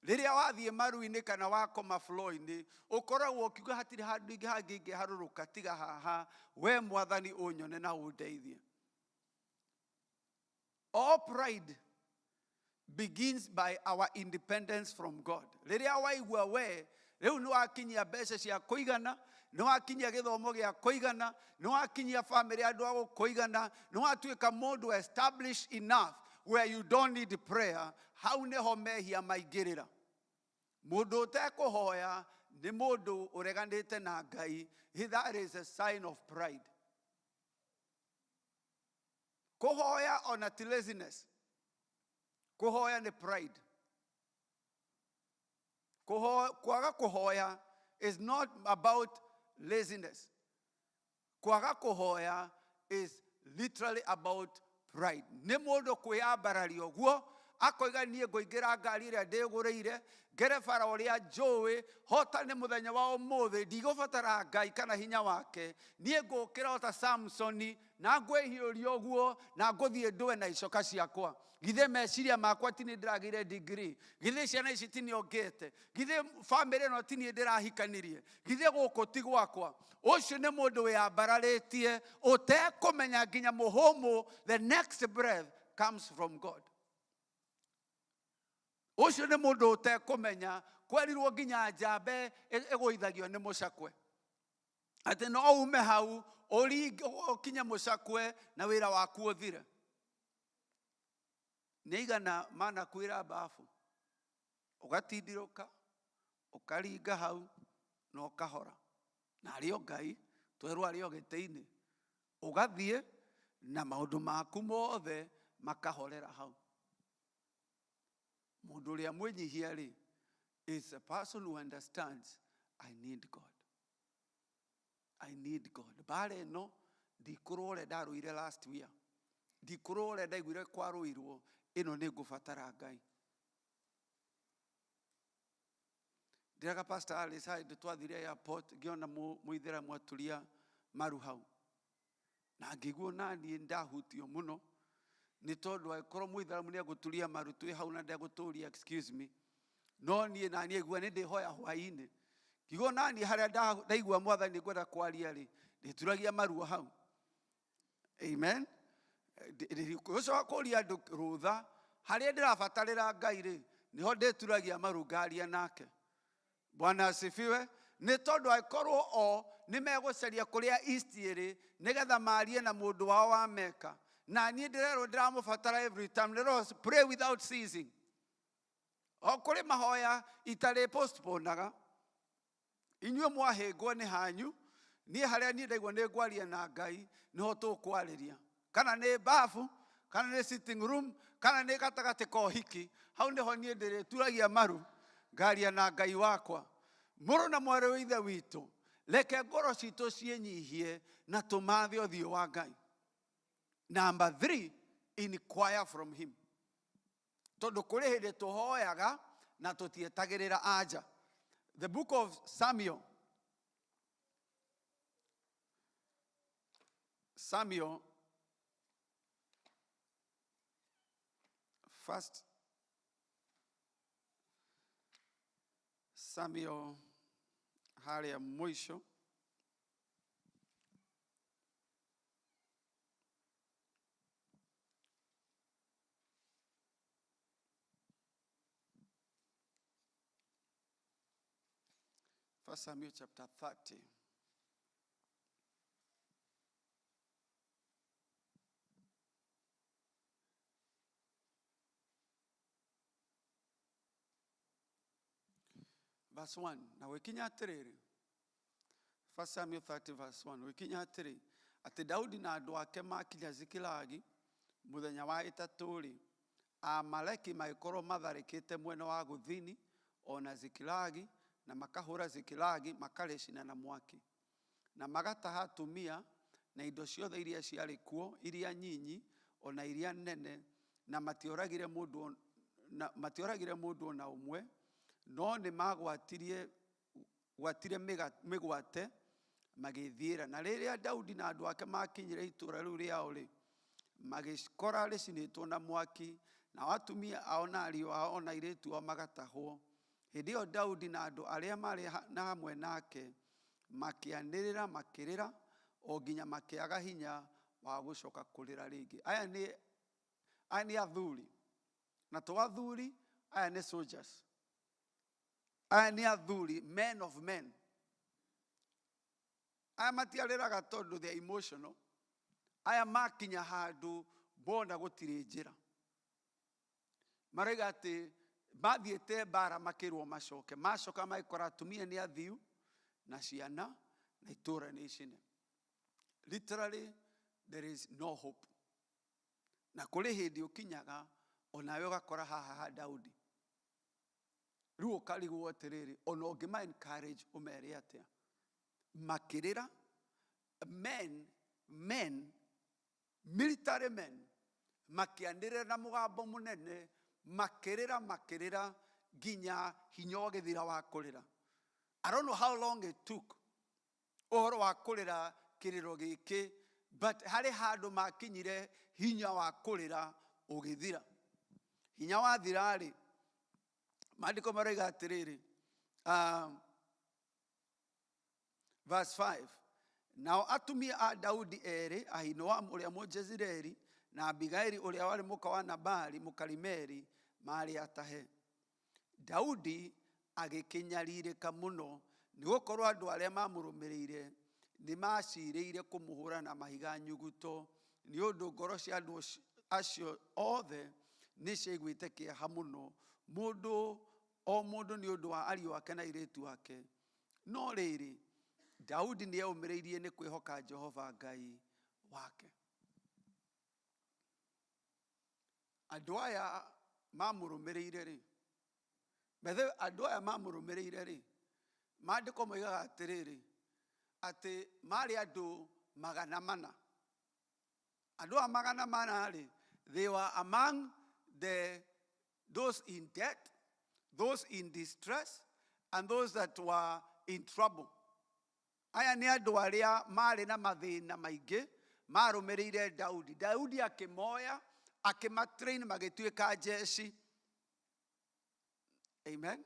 Rĩrĩa wathiĩ maru-inĩ kana wakoma floor-inĩ, ũkoragwo ũkiuga hatirĩ handũ ingĩ hangĩ ingĩharũrũka tiga haha, we Mwathani ũnyone na ũndeithie. All pride begins by our independence from God. Rĩrĩa waigua we rĩu nĩ wakinyia mbeca cia kũigana, nĩ wakinyia gĩthomo gĩa kũigana, nĩ wakinyia famĩlĩ andũ a gũkũigana, nĩ watuĩka mũndũ established enough where you don't need prayer, hau nĩho mehia maingĩrĩra. Mũndũ ũtekũhoya nĩ mũndũ ũreganĩte na Ngai. That is a sign of pride. Kũhoya ona ti laziness. Kũhoya nĩ pride. Kwaga kũhoya is not about laziness. Kwaga kũhoya is literally about pride. Nĩ mũndũ kwĩyambararia ũguo, akoiga niĩ ngũingĩra ngari ĩrĩa ndĩgũrĩire, ngere bara ũrĩa njũĩ, hotane mũthenya wa ũmũthĩ, ndigũbatara Ngai kana hinya wake, niĩ ngũkĩra o ta Samsoni, na ngwĩhiũria ũguo, na ngũthiĩ ndũe na icoka ciakwa. Githĩ meciria makwa ti niĩ ndĩragĩire degree, githĩ ciana ici ti niĩ ongete, githĩ bamĩrĩ ĩno ti niĩ ndĩrahikanirie, githĩ gũkũ ti gwakwa. Ũcio nĩ mũndũ wĩyambararĩtie, ũtekũmenya nginya mũhũmũ, the next breath comes from God. Ũcio nĩ mũndũ ũtekũmenya, kwerirwo nginya njambe ĩgũithagio nĩ mũcakwe. Atĩ no ume hau, ũringe, ũkinye mũcakwe na wĩra waku ũthire. Nĩ aigana manakwĩra babu, ũgatindirũka, ũkaringa hau, na ũkahora. Na arĩ o Ngai, twerwo arĩ o gĩtĩ-inĩ. Ũgathiĩ na maũndũ maku mothe makahorera hau. Mũndũ ũrĩa mwĩnyihia rĩ, is a person who understands, I need God. I need God. Mbara ĩno, ndikũrũa ũrĩa ndarũire last year. Ndikũrũa ũrĩa ndaiguire kwarũirwo, ĩno nĩ ngũbatara Ngai. Ndĩraga Pastor Alice hĩndĩ twathire airport, ngĩona mũithĩramu aturia maru hau. Na ngĩigua naniĩ ndahutio mũno, nĩ tondũ angĩkorwo mũithĩramu nĩ egũturia maru twĩ hau na ndegũtũria excuse me, no niĩ naniĩ ngĩigua nĩ ndĩhoya hwaĩ-inĩ. Ngĩigua naniĩ harĩa ndaigua Mwathani ngwenda kwaria rĩ, ndĩturagia maru o hau. Amen. Ũcoka kũria andũ rũtha, harĩa ndĩrabatarĩra Ngai rĩ, nĩho ndĩturagia maru ngaria nake. Bwana asifiwe. Nĩ tondũ angĩkorwo o nĩ megũcaria kũrĩa East ĩrĩ, nĩgetha marie na mũndũ wao wa Mecca. Na niĩ ndĩrerwo ndĩramũbatara every time, ndĩrerwo pray without ceasing. O kũrĩ mahoya itarĩ postponaga. Inyuĩ mwahĩngwo nĩ hanyu, niĩ harĩa niĩ ndaigua nĩ ngwaria na Ngai, nĩho tũkwarĩria. Kana nĩ bafu, kana nĩ sitting room, kana nĩ gatagatĩ ka ũhiki, hau nĩho niĩ ndĩrĩturagia maru, ngaria na Ngai wakwa. Mũrũ na mwarĩ wa Ithe witũ, reke ngoro citũ ciĩnyihie na tũmathe ũthiũ wa Ngai. Number 3, inquire from him. Tondũ kũrĩ hĩndĩ tũhoyaga na tũtietagĩrĩra anja. The book of Samuel. Samuel, first Samuel harĩa mũico. First Samuel chapter 30. Verse 1. Na gũgĩkinya atĩrĩrĩ, First Samuel 30 verse 1. Gũgĩkinya atĩrĩ, atĩ Daudi na andũ ake makinya Zikilagi mũthenya wa ĩtatũ-rĩ, Aamaleki magĩkorwo matharĩkĩte mwena wa gũthini o na Zikilagi, na makahũra Zikilagi makarĩcina na mwaki, na magataha atumia na indo ciothe iria ciarĩ kuo, iria nyinyi o na iria nene, na matioragire mũndũ na matioragire mũndũ o na ũmwe, no nĩ magwatirie gwatire mĩgwate magĩthiĩra. Na rĩrĩa Daudi na andũ ake makinyire itũũra rĩu rĩao-rĩ, magĩkora rĩcinĩtwo na mwaki, nao atumia ao na ariũ ao o na airĩtu ao magatahwo. Hĩndĩ ĩyo Daudi na andũ arĩa maarĩ na hamwe nake makĩanĩrĩra makĩrĩra o nginya makĩaga hinya wa gũcoka kũrĩra rĩngĩ. Aya nĩ athuri, na to athuri, aya nĩ soldiers, aya nĩ athuri, men of men. Aya matiarĩraga tondũ they are emotional. Aya makinya handũ bona gũtirĩ njĩra, marauga atĩ mathiĩte mbara, makĩrwo macoke. Macoka magĩkora atumia nĩ athiu na ciana na itũra nĩ icine. Literally there is no hope. Na kũrĩ hĩndĩ ũkinyaga onawe ũgakora haha ha Daudi rĩu, ũkarigwo atĩrĩrĩ, ona ũngĩma encourage ũmere atĩa? Makĩrĩra, men, military men, makĩanĩrĩra na mũgambo mũnene, makĩrĩra, makĩrĩra nginya hinya ũgĩthira wa kũrĩra. I don't know how long it took ũhoro wa kũrĩra kĩrĩro gĩkĩ, but harĩ handũ makinyire hinya wa kũrĩra ũgĩthira. Hinya wathira-rĩ, maandĩko maroiga atĩrĩrĩ, verse 5, nao atumia a Daudi erĩ, Ahinoamu ũrĩa Mũjezireeli na Abigaili ũrĩa warĩ mũka wa Nabali Mũkarimeli, maarĩ atahe. Daudi agĩkĩnyarirĩka mũno, nĩ gũkorwo andũ arĩa mamũrũmĩrĩire nĩ macirĩire kũmũhũra na mahiga nyuguto, nĩ ũndũ ngoro cia andũ acio othe nĩ ciaiguĩte kĩeha mũno, mũndũ o mũndũ nĩ ũndũ wa ariũ ake na airĩtu ake. No rĩrĩ, Daudi nĩ eũmĩrĩirie nĩ kwĩhoka Jehova Ngai wake. Andũ aya mamũrũmĩrĩire rĩ, by the way, andũ aya mamũrũmĩrĩire rĩ, maandĩko moigaga atĩrĩrĩ, atĩ marĩ andũ 400. Andũ aya 400 rĩ, they were among the those in debt, those in distress and those that were in trouble. Aya nĩ andũ arĩa marĩ na mathĩna maingĩ marũmĩrĩire Daudi. Daudi akĩmoya, akĩmatrain, magĩtuĩka njeci. Amen.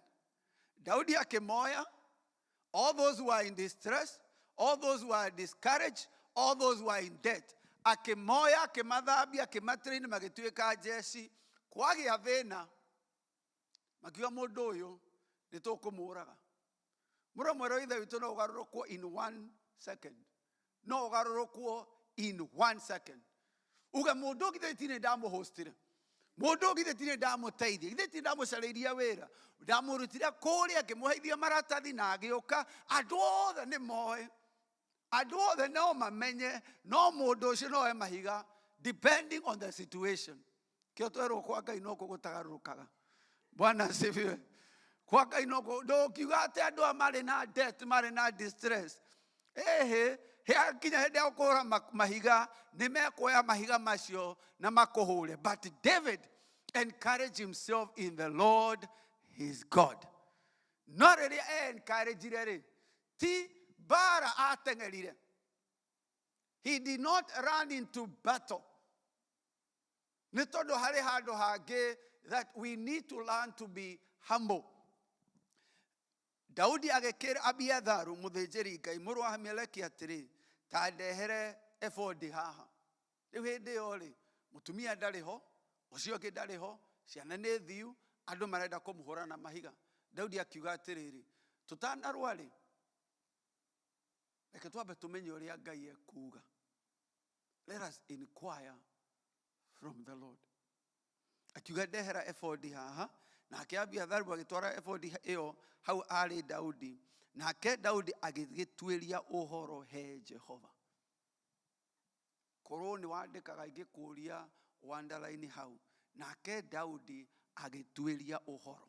Daudi akĩmoya, all those who are in distress, all those who are discouraged, all those who are in debt, akĩmoya, akĩmathambia, akĩmatrain, magĩtuĩka njeci. Kwagĩa thĩna, makiuga mũndũ ũyũ nĩ tũkũmũraga. Mũrũ mwerũ ithe witũ, no ũgarũrũkwo in one second, no ũgarũrũkwo in one second. Uge mũndũ githĩ tinĩ ndamũhostire, mũndũ githĩ tinĩ ndamũteithia, githĩ tinĩ ndamũcarĩirie wĩra, ndamũrutire kũrĩa, ngĩmũheithia maratathi na agĩũka. Andũ othe nĩ moĩ, andũ othe no mamenye, no mũndũ ũcio no oe mahiga depending on the situation. Kĩo twerwo kwa Ngai no gũtagarũrũkaga. Bwana asifiwe. Kwa Ngai no ndũkiuga atĩ andũ aya marĩ na debt, marĩ na distress, ĩhĩ kinya hĩndĩ ya gũkũhũra mahiga, nĩ mekuoya mahiga macio na makũhũre. But David encouraged himself in the Lord his God. No rĩrĩa e-encouragire rĩ, ti mbara ateng'erire. He did not run into battle, nĩ tondũ harĩ handũ hangĩ that we need to learn to be humble. Daudi agĩkĩra Abiatharu mũthĩnjĩri Ngai, mũrũ wa Ahimeleki, atĩrĩ, ta ndehere ebodi haha. Rĩu hĩndĩ ĩyo rĩ, mũtumia ndarĩ ho, ũcio ũngĩ ndarĩ ho, ciana nĩ thiu, andũ marenda kũmũhũra na mahiga. Daudi akiuga atĩrĩrĩ, tũtanarũa rĩ, reke twambe tũmenye ũrĩa Ngai ekuuga. Let us inquire from the Lord. Akiuga, ndehera ebodi haha. Nake Abiatharu agĩtwara ebodi ĩyo hau arĩ Daudi, nake Daudi agĩgĩtuĩria ũhoro he Jehova. Korwo nĩ wandĩkaga, ingĩkũria underline hau, nake Daudi agĩtuĩria ũhoro.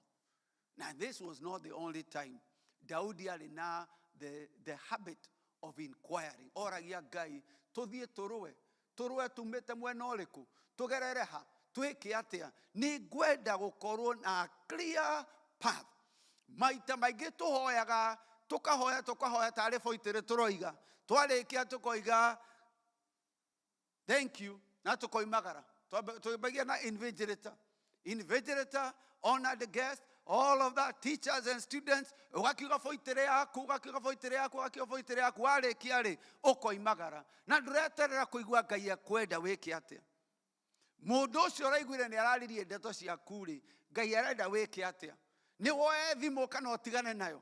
Now this was not the only time Daudi arĩ na the habit of inquiring. Oragia Ngai, tũthiĩ tũrũe, tũrũe tumĩte mwena ũrĩkũ, tũgerere ha, twĩke atĩa? Nĩ ngwenda gũkorwo na clear path. Maita maingĩ tũhoyaga, tũkahoya, tũkahoya tarĩ boitĩrĩ tũroiga, twarĩkia tũkoiga thank you na tũkoimagara. Twambagia na invigilator, invigilator, honored guest, All of that, teachers and students, ũgakiuga boitĩrĩ yaku, ũgakiuga boitĩrĩ yaku, ũgakiuga boitĩrĩ yaku, warĩkia rĩ, ũkoimagara. Na ndũreterera kũigua Ngai ekwenda wĩke atĩa. Mũndũ ũcio ũraiguire nĩ araririe ndeto ciaku rĩ, Ngai arenda wĩke atĩa. Nĩ woe thimũ kana ũtigane nayo.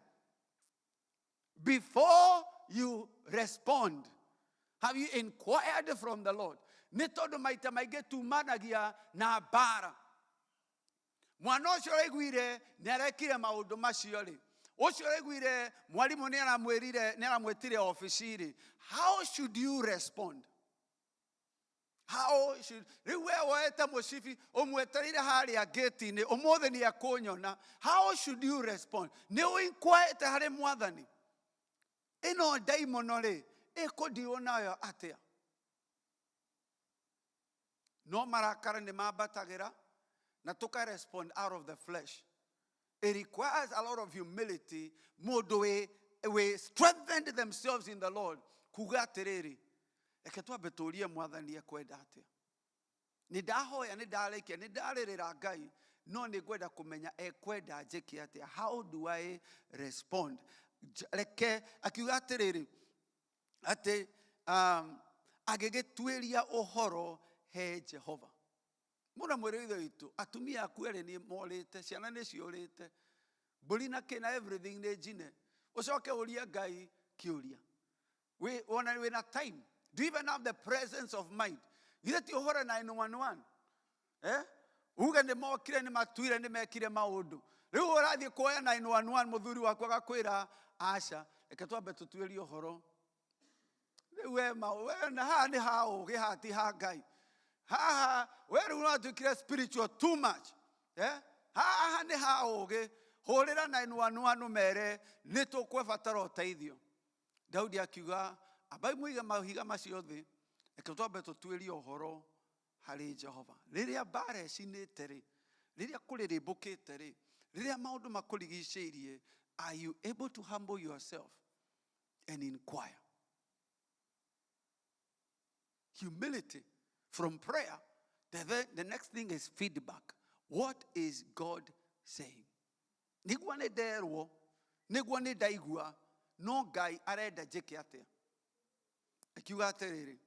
Before you respond, have you inquired from the Lord? Nĩ tondũ maita maingĩ tumanagia na mbara. Mwana ũcio ũraiguire nĩ arekire maũndũ macio rĩ, ũcio ũraiguire mwarimũ nĩ aramwĩrire, nĩ aramwĩtire obici rĩ, how should you respond? How should, rĩu we woete mũcibi ũmwetereire harĩa ngĩti-inĩ, ũmũthĩ nĩ ekũnyona. How should you respond? Nĩ ũinquiete harĩ mwathani? Ĩno ndaimono rĩ, ĩkũndirwo nayo atĩa? No marakara nĩ mambatagĩra na tũka respond out of the flesh. It requires a lot of humility. Mũndũ wĩ strengthened themselves in the Lord kuga atĩrĩrĩ, reke twambe tũrie mwathani ekwenda atĩa. Nĩ ndahoya, nĩ ndarĩkia, nĩ ndarĩrĩra Ngai, no nĩ ngwenda kũmenya ekwenda njĩke atĩa. How do I respond? Reke akiuga atĩrĩrĩ, atĩ agĩgĩtuĩria ũhoro he Jehova. Mũna mwĩrĩ ithe witũ, atumia aku erĩ nĩ morĩte, ciana nĩ ciũrĩte, mbũri na kĩna everything nĩ njine. Ũcoke ũrie Ngai kĩũria. Wona wĩna time. Do you even have the presence of mind? Githĩ ti ũhũre 911? Uge nĩ mokire, nĩ matuire, nĩ mekire maũndũ. Rĩu ũrathiĩ kuoya 911, mũthuri waku agakwĩra, aca, reke twambe tũtuĩrie ũhoro. Rĩu we ma, we na haha nĩ ha ũgĩ, haha ti ha Ngai. Haha, we rĩu nĩwatuĩkire spiritual too much. Haha nĩ ha ũgĩ. Hũrĩra 911 ũmere, nĩ tũkũbatara ũteithio. Daudi akiuga, ambai mũige mahiga macio thĩ, reke twambe tũtuĩrie ũhoro harĩ Jehova. Rĩrĩa mbara ĩcinĩte rĩ, rĩrĩa kũrĩrĩmbũkĩte rĩ, rĩrĩa maũndũ makũrigicĩirie, are you able to humble yourself and inquire? Humility from prayer. The next thing is feedback. What is God saying? Nĩguo nĩ nderwo, nĩguo nĩ ndaigua, no Ngai arenda njĩke atĩa? Akiuga atĩrĩrĩ,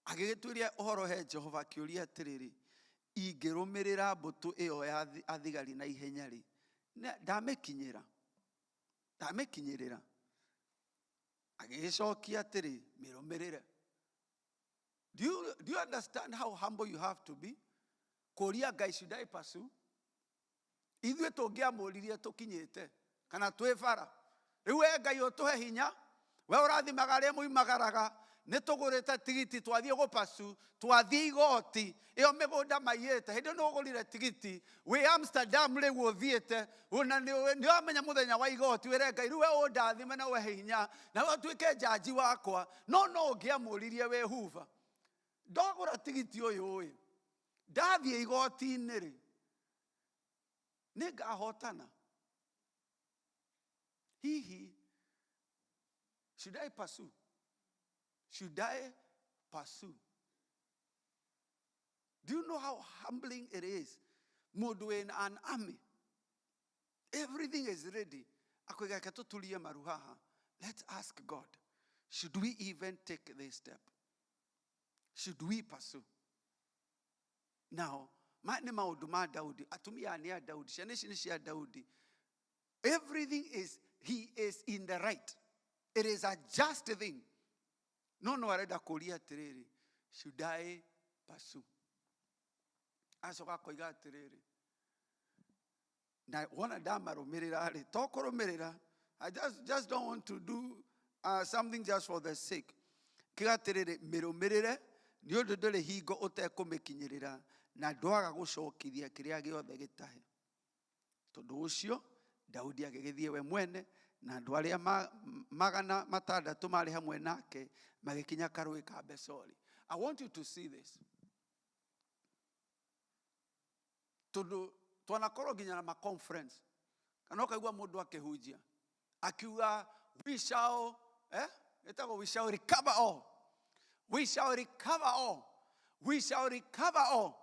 agĩgĩtuĩria ũhoro he Jehova, akĩũria atĩrĩrĩ, ingĩrũmĩrĩra mbũtũ ĩyo ya athigari na ihenya rĩ, ndamĩkinyĩra? Ndamĩkinyĩrĩra? Agĩgĩcokia atĩrĩ, mĩrũmĩrĩre. Do you understand how humble you have to be? Kũria Ngai, should I pursue? Ithuĩ tũngĩamũririe tũkinyĩte kana twĩ bara. Rĩu we Ngai ũtũhe hinya, we ũrathimaga arĩa moimagaraga, nĩ tũgũrĩte tigiti twathiĩ gũpasu, twathiĩ igoti, ĩyo mĩgũnda maiyĩte, hĩndĩ ĩyo nĩ ũgũrire tigiti, wĩ Amsterdam rĩu ũthiĩte, ona nĩ wamenya mũthenya wa igoti, wĩre Ngai, rĩu we ũndathime na ũhe hinya, na we ũtuĩke njanji wakwa. No no ũngĩamũririe wĩ Hoover. Ndagũra tigiti ũyũ ĩ, ndathiĩ igoti-inĩ rĩ, nĩngahotana. Hihi, should I pursue? Should I pursue? Do you know how humbling it is? Mũndũ wĩna an army. Everything is ready. Akoiga reke tũturie maru haha. Let's ask God. Should we even take this step? Should we pursue? Now, ma nĩ maũndũ ma Daudi. Atumia nĩ a Daudi. Ciana ici nĩ cia Daudi. Everything is, he is in the right. It is a just thing. No, no arenda kũria atĩrĩrĩ, should I pursue? Acoka akoiga atĩrĩrĩ, na wona ndamarũmĩrĩra rĩ, to kũrũmĩrĩra, I just don't want to do something just for the sake. Kiuga atĩrĩrĩ, mĩrũmĩrĩre, nĩ ũndũ ndũrĩ hingo ũtekũmĩkinyĩrĩra, na ndwaga gũcokithia kĩrĩa gĩothe gĩtahe. Tondũ ũcio, Daudi agĩgĩthiĩ we mwene, na andũ arĩa magana matandatũ marĩ hamwe nake, magĩkinya karũĩ ka Besori. I want you to see this. Tondũ twanakorwo nginya na ma-conference, kana ũkaigua mũndũ akĩhunjia, akiuga, we shall, ĩtagwo we shall recover all. We shall recover all. We shall recover all.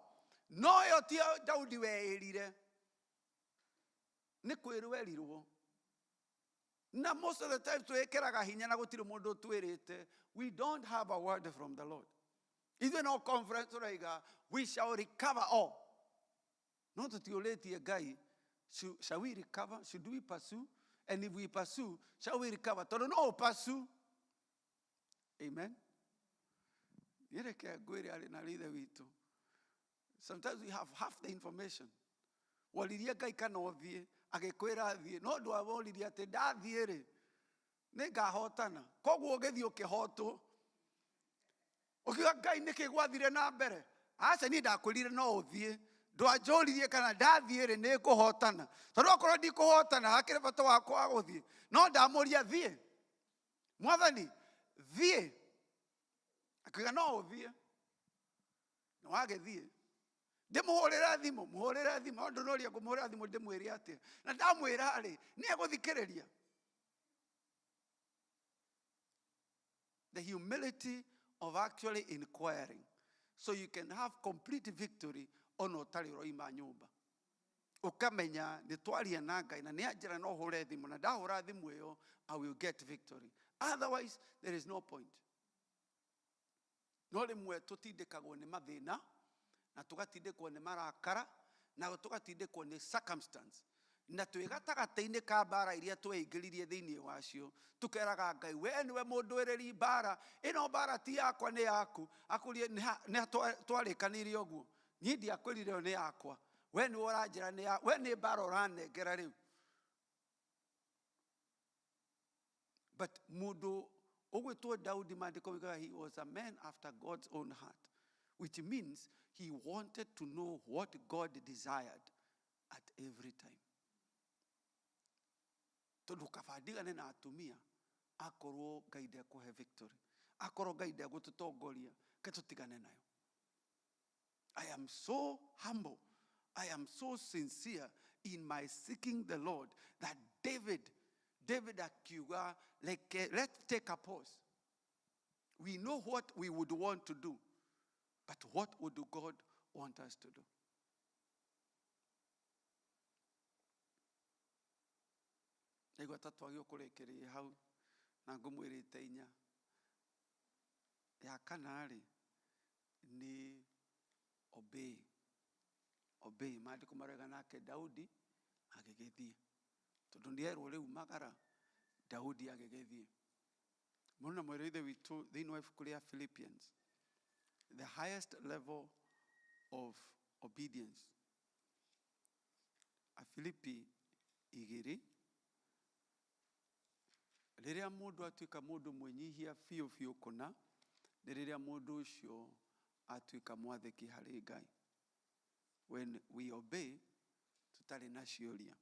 No ĩyo ti Daudi weĩrire, nĩ kwĩrwo erirwo. Na most of the time twĩkĩraga hinya na gũtirĩ mũndũ ũtwĩrĩte. We don't have a word from the Lord. Ithuĩ no conference tũraiga we shall recover all, no tũtiũrĩtie Ngai, shall we recover? Should we pursue? And if we pursue, shall we recover? Tondũ no ũpursue. Amen. Niĩ reke ngwĩre, arĩ na ithe witũ, sometimes we have half the information. Woririe Ngai kana ũthiĩ, agĩkwĩra thiĩ, no ndwaworirie atĩ ndathiĩ rĩ, nĩ ngahotana. Koguo ũgĩthiĩ ũkĩhotwo, ũkiuga, "Ngai, nĩkĩ gwathire na mbere?" Aca, niĩ ndakwĩrire no ũthiĩ, ndwanjũririe kana ndathiĩ rĩ, nĩ ngũhotana. Tondũ okorwo ndikũhotana, hakĩrĩ bata wakwa wa gũthiĩ? No ndamũria, "Thiĩ, Mwathani, thiĩ," akiuga no ũthiĩ, na wagĩthiĩ. Ndĩmũhũrĩre thimũ, mũhũrĩre thimũ, no ndũnoria ngũmũhũrĩra thimũ ndĩmwĩre atĩa? Na ndamwĩra rĩ, nĩ egũthikĩrĩria? The humility of actually inquiring so you can have complete victory ona ũtarĩ ũroima nyũmba, ũkamenya nĩ twaria na Ngai na nĩ anjĩra no hũre thimũ, na ndahũra thimũ ĩyo I will get victory, otherwise there is no point. No rĩmwe tũtindĩkagwo nĩ mathĩna, na tũgatindĩkwo nĩ marakara, na tũgatindĩkwo nĩ circumstance, na twĩ gatagatĩ-inĩ ka mbara iria tweingĩririe thĩinĩ wacio, tukeraga Ngai, "We nĩwe mũndũĩrĩri mbara ĩno, mbara ti yakwa, nĩ yaku." Akũrie nĩ ha twarĩkanĩire ũguo? Niĩ ndiakwĩrire ĩyo nĩ yakwa, we nĩwe ũranjĩra nĩ ya we, nĩ mbara ũranengera rĩu. But mũndũ ũgwĩtwo Daudi, maandĩko moigaga he was a man after God's own heart, which means he wanted to know what God desired at every time. Tondũ kaba ndigane na atumia, akorwo Ngai ndekũhe victory, akorwo Ngai ndegũtũtongoria, ke tũtigane nayo. I am so humble, I am so sincere in my seeking the Lord that David akiuga, like, let's take a pause. We know what we would want to do, but what would God want us to do? Ndaigua ta twagĩrĩirwo kũrĩkĩrĩria hau, na ngũmwĩrĩte inya. Ya kana rĩ, nĩ obey. Obey. Maandĩko marauga nake Daudi agĩgĩthiĩ, tondũ nĩ erwo rĩu magara. Daudi agĩgĩthiĩ. Mũrũ na mwĩrĩ ithe witũ, thĩinĩ wa ibuku rĩa Philippians, the highest level of obedience, Afilipi 2, rĩrĩa mũndũ atuĩka mũndũ mwĩnyihia biũ biũ kũna, nĩ rĩrĩa mũndũ ũcio atuĩka mwathĩki harĩ Ngai. When we obey tũtarĩ na ciũria.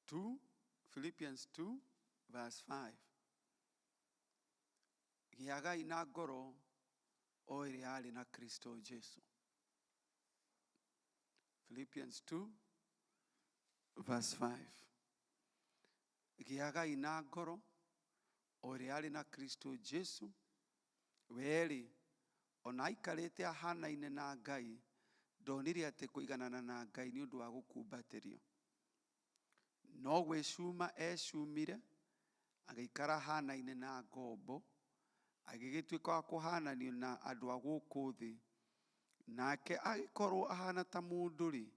2 Philippians 2 verse 5: "Gĩagai na ngoro o ĩrĩa yarĩ na Kristo Jesu." Philippians 2 verse 5: "Gĩagai na ngoro o ĩrĩa yarĩ na Kristo Jesu. We-rĩ, ona aikarĩte ahanaine na Ngai, ndonire atĩ kũiganana na Ngai nĩ ũndũ wa gũkumbatĩrio, no gwĩcuma ecumire, agĩikara ahanaine na ngombo, agĩgĩtuĩka wa kũhananio na andũ a gũkũ thĩ. Nake agĩkorwo ahana ta mũndũ-rĩ,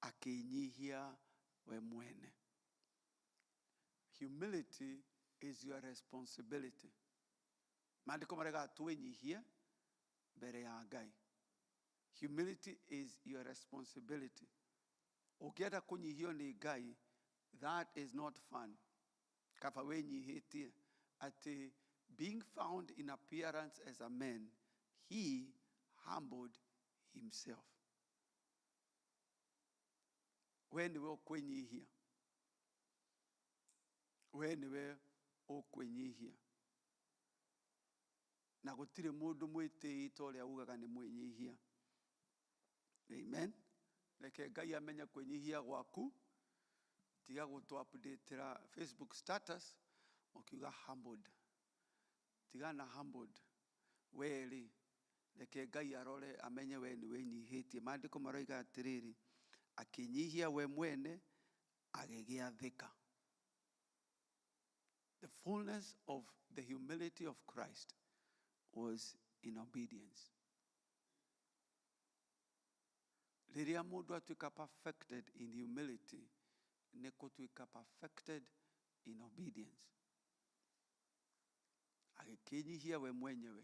akĩĩnyihia we mwene." Humility is your responsibility. Maandĩko marega twĩnyihie mbere ya Ngai. Humility is your responsibility. Ũngĩenda kũnyihio nĩ Ngai, that is not fun. Kaba wĩnyihĩtie atĩ being found in appearance as a man, he humbled himself. We nĩwe ũkwĩnyihia, we nĩwe ũkwĩnyihia, na gũtirĩ mũndũ mwĩtĩi ta ũrĩa ugaga nĩ mwĩnyihia. Amen. Reke Ngai amenye kwĩnyihia gwaku. Tiga gũtũ update-ra Facebook status ũkiuga humbled. Tigana humbled. We rĩ, Reke Ngai arore amenye we nĩ wĩnyihĩtie. Maandĩko maroiga atĩrĩrĩ, akĩnyihia we mwene agĩgĩathĩka. The fullness of the humility of Christ was in obedience. Rĩrĩa mũndũ atuĩka perfected in humility, nĩ kũtuĩka perfected in obedience. Agĩkĩnyihia we mwenyewe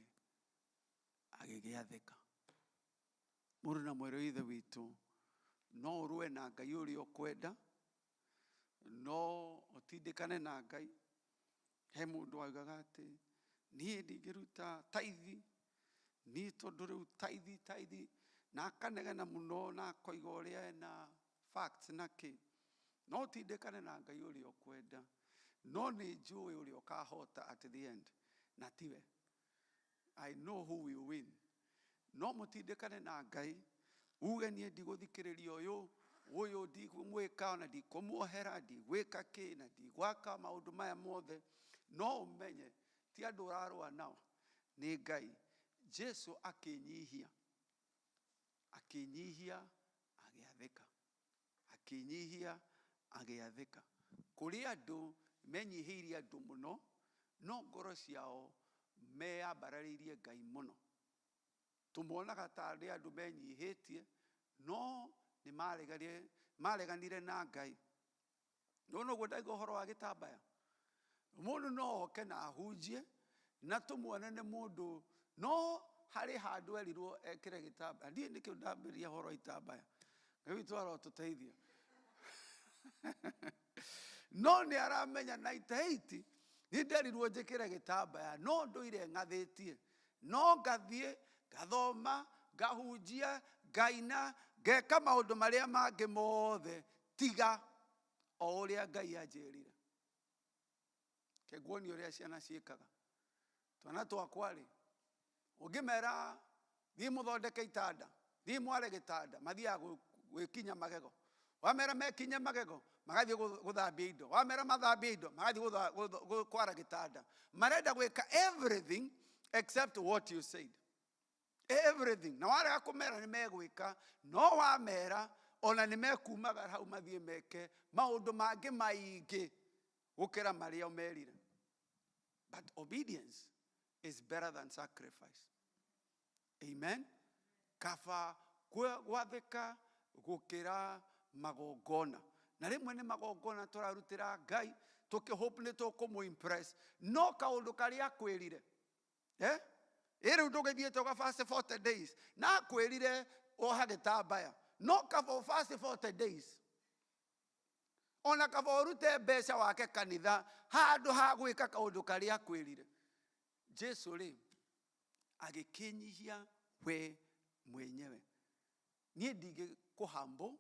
agĩgĩathĩka. Mũrũ na mwerũ ithe witũ, no ũrũe na Ngai ũrĩa ũkwenda, no ũtindĩkane na Ngai. He mũndũ waugaga atĩ niĩ ndingĩruta taithi, niĩ tondũ rĩu taithi taithi, na akanegena mũno na akoiga ũrĩa ena facts na kĩ. No ũtindĩkane na Ngai ũrĩa ũkwenda, no nĩ njũĩ ũrĩa ũkahota at the end, na tiwe. I know who will win. No mũtindĩkane na Ngai, uge niĩ ndigũthikĩrĩria ũyũ, ũyũ ndigũmwĩka ona ndikũmuohera, ndigwĩka kĩ na ndigwaka maũndũ maya mothe. No ũmenye ti andũ ũrarũa nao, nĩ Ngai. Jesu akĩnyihia, akĩnyihia agĩathĩka, akĩnyihia agĩathĩka. Kũrĩ andũ menyihĩirie andũ mũno, no ngoro ciao meyambararĩirie Ngai mũno. Tũmonaga tarĩ andũ menyihĩtie, no nĩ mareganire na Ngai. No noguo ndaigua ũhoro wa gĩtambaya. Mũndũ no oke na ahunjie na tũmuone nĩ mũndũ, no harĩ handũ erirwo ekĩre gĩtambaya. Ndiĩ nĩkĩo ndambĩrĩria ũhoro wa itambaya. Ngai witũ arotũteithia. No nĩ aramenya 98 niĩ nderirwo njĩkĩre gĩtambaya, no ndũire ng'athĩtie. No ngathiĩ, ngathoma, ngahunjia, ngaina, ngeka maũndũ marĩa mangĩ mothe, tiga o ũrĩa Ngai anjĩrire. Ke nguonie ũrĩa ciana ciĩkaga. Twana twakwa rĩ, ũngĩmera thiĩ mũthondeke itanda, thiĩ mware gĩtanda, mathiaga gwĩkinya magego. Wamera mekinye magego, magathiĩ gũthambia indo. Wamera mathambie indo, magathiĩ kwara gĩtanda. Marenda gwĩka everything except what you said. Everything. Na warega kũmera nĩ megwĩka, no wamera ona nĩ mekumaga hau mathiĩ meke maũndũ mangĩ maingĩ gũkĩra marĩa ũmerire. But obedience is better than sacrifice. Amen. Kaba gwathĩka gũkĩra magongona. Na rĩmwe nĩ magongona tũrarutĩra Ngai tũkĩhope nĩ tũkũmũ-impress, no kaũndũ karĩa akwĩrire. Ĩ rĩu ndũgĩthiĩte ũga fast 40 days, na akwĩrire woha gĩtambaya, no kaba ũ fast 40 days. Ona kaba ũrute mbeca wake kanitha handũ ha gwĩka kaũndũ karĩa akwĩrire. Jesu rĩ agĩkĩnyihia we mwenyewe. Niĩ ndingĩkũhambo,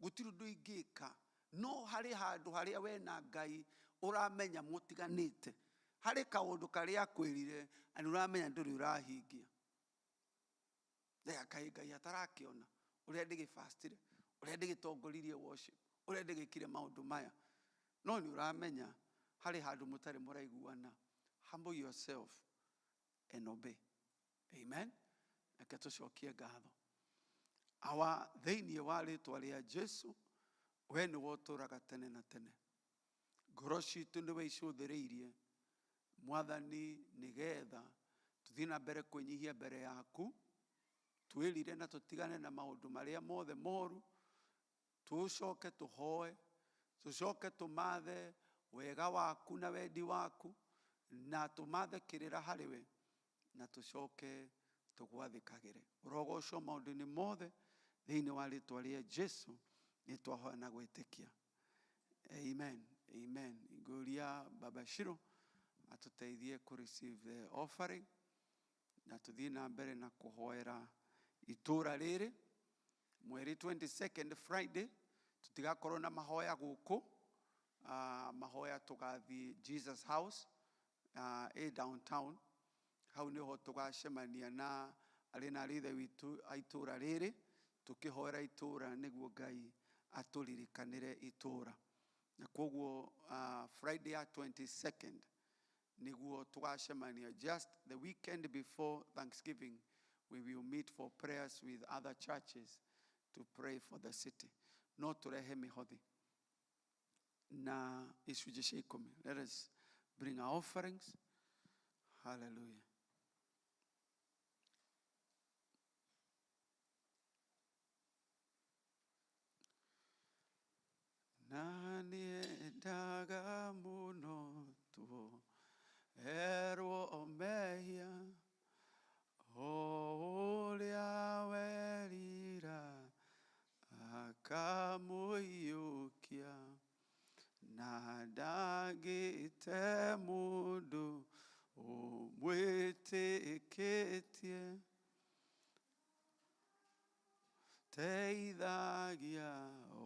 gũtirĩ ũndũ ingĩka, no harĩ handũ harĩa we na Ngai ũramenya mũtiganĩte. Harĩ kaũndũ karĩa akwĩrire na nĩ ũramenya ndũrĩ ũrahingia. Rega kaĩ Ngai atarakĩona ũrĩa ndĩgĩbastire, ũrĩa ndĩgĩtongoririe worship, ũrĩa ndĩgĩkire maũndũ maya. No nĩ ũramenya harĩ handũ mũtarĩ mũraiguana. Humble yourself and obey. Amen. Reke tũcokie ngatho. Awa, thĩinĩ wa rĩtwa rĩa Jesu, we nĩwe ũtũũraga tene na tene. Ngoro citũ nĩwe icũthĩrĩirie, Mwathani, nĩgetha tũthiĩ na mbere kwĩnyihia mbere yaku, twĩrire na tũtigane na maũndũ marĩa mothe moru, tũcoke tũhoe, tũcoke tũmathe wega waku na wendi waku, na tũmathe kĩrĩra harĩ we, na tũcoke tũgwathĩkagĩre. Ũrogocwo maũndũ-inĩ mothe thĩinĩ wa rĩtwa rĩa Jesu, nĩ twahoya na gwĩtĩkia. Amen. Amen. Ngũria Baba Shiro atũteithie kũ receive the offering, na tũthiĩ na mbere na kũhoera itũũra rĩrĩ. Mweri 22nd Friday tũtigakorwo na mahoya gũkũ. Mahoya tũgathiĩ Jesus House, ĩ downtown. Hau nĩho tũgacemania na arĩ na arĩ ithe witũ a itũũra rĩrĩ, tũkĩhoera itũũra nĩguo Ngai atũririkanĩre itũũra. Na koguo, Friday ya 22nd nĩguo tũgacemania, just the weekend before Thanksgiving. We will meet for prayers with other churches to pray for the city. No tũrehe mĩhothi na icunjĩ cia ikũmi. Let us bring our offerings. Hallelujah. Na niendaga mũno tuoherwo mehia o ũrĩa werira akamũiyũkia na ndangĩte mũndũ ũmwĩtĩkĩtie teithagia o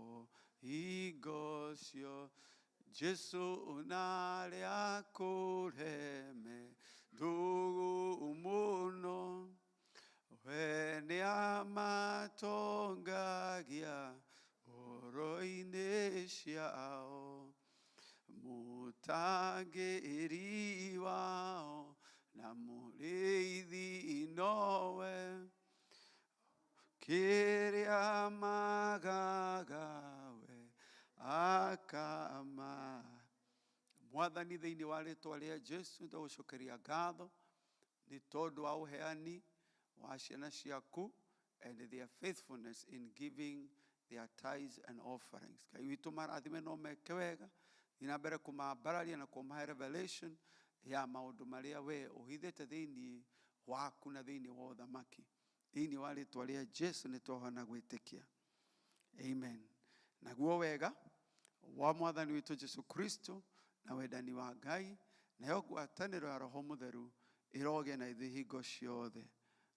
hingo cio Jesu narĩa kũreme ndũgũ mũno we nĩamatongagia ngoro-inĩ ciao mũtangĩri wao na mũrĩithi nowe kĩrĩa magaga we akama Mwathani thĩinĩ wa rĩtwa rĩa Jesu ndagũcokeria ngatho nĩ tondũ wa ũheani wa ciana ciaku and their faithfulness in giving their tithes and offerings. Ngai witũ marathime no meke wega, thiĩ na mbere kũmambararia na kũmahe revelation ya maũndũ marĩa we ũhithĩte thĩinĩ waku na thĩinĩ wa ũthamaki. Thĩinĩ wa rĩtwa rĩa Jesu nĩ twahona gwĩtĩkia. Amen. Naguo wega wa Mwathani witũ Jesu Kristo na wendani wa Ngai nayo ngwatanĩro ya Roho Mũtheru ĩrogĩa na ithuĩ hingo ciothe.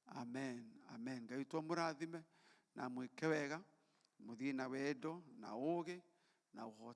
Amen. Amen. Ngai witũ amũrathime na amwĩke wega, mũthiĩ na wendo na ũũgĩ na ũhoti.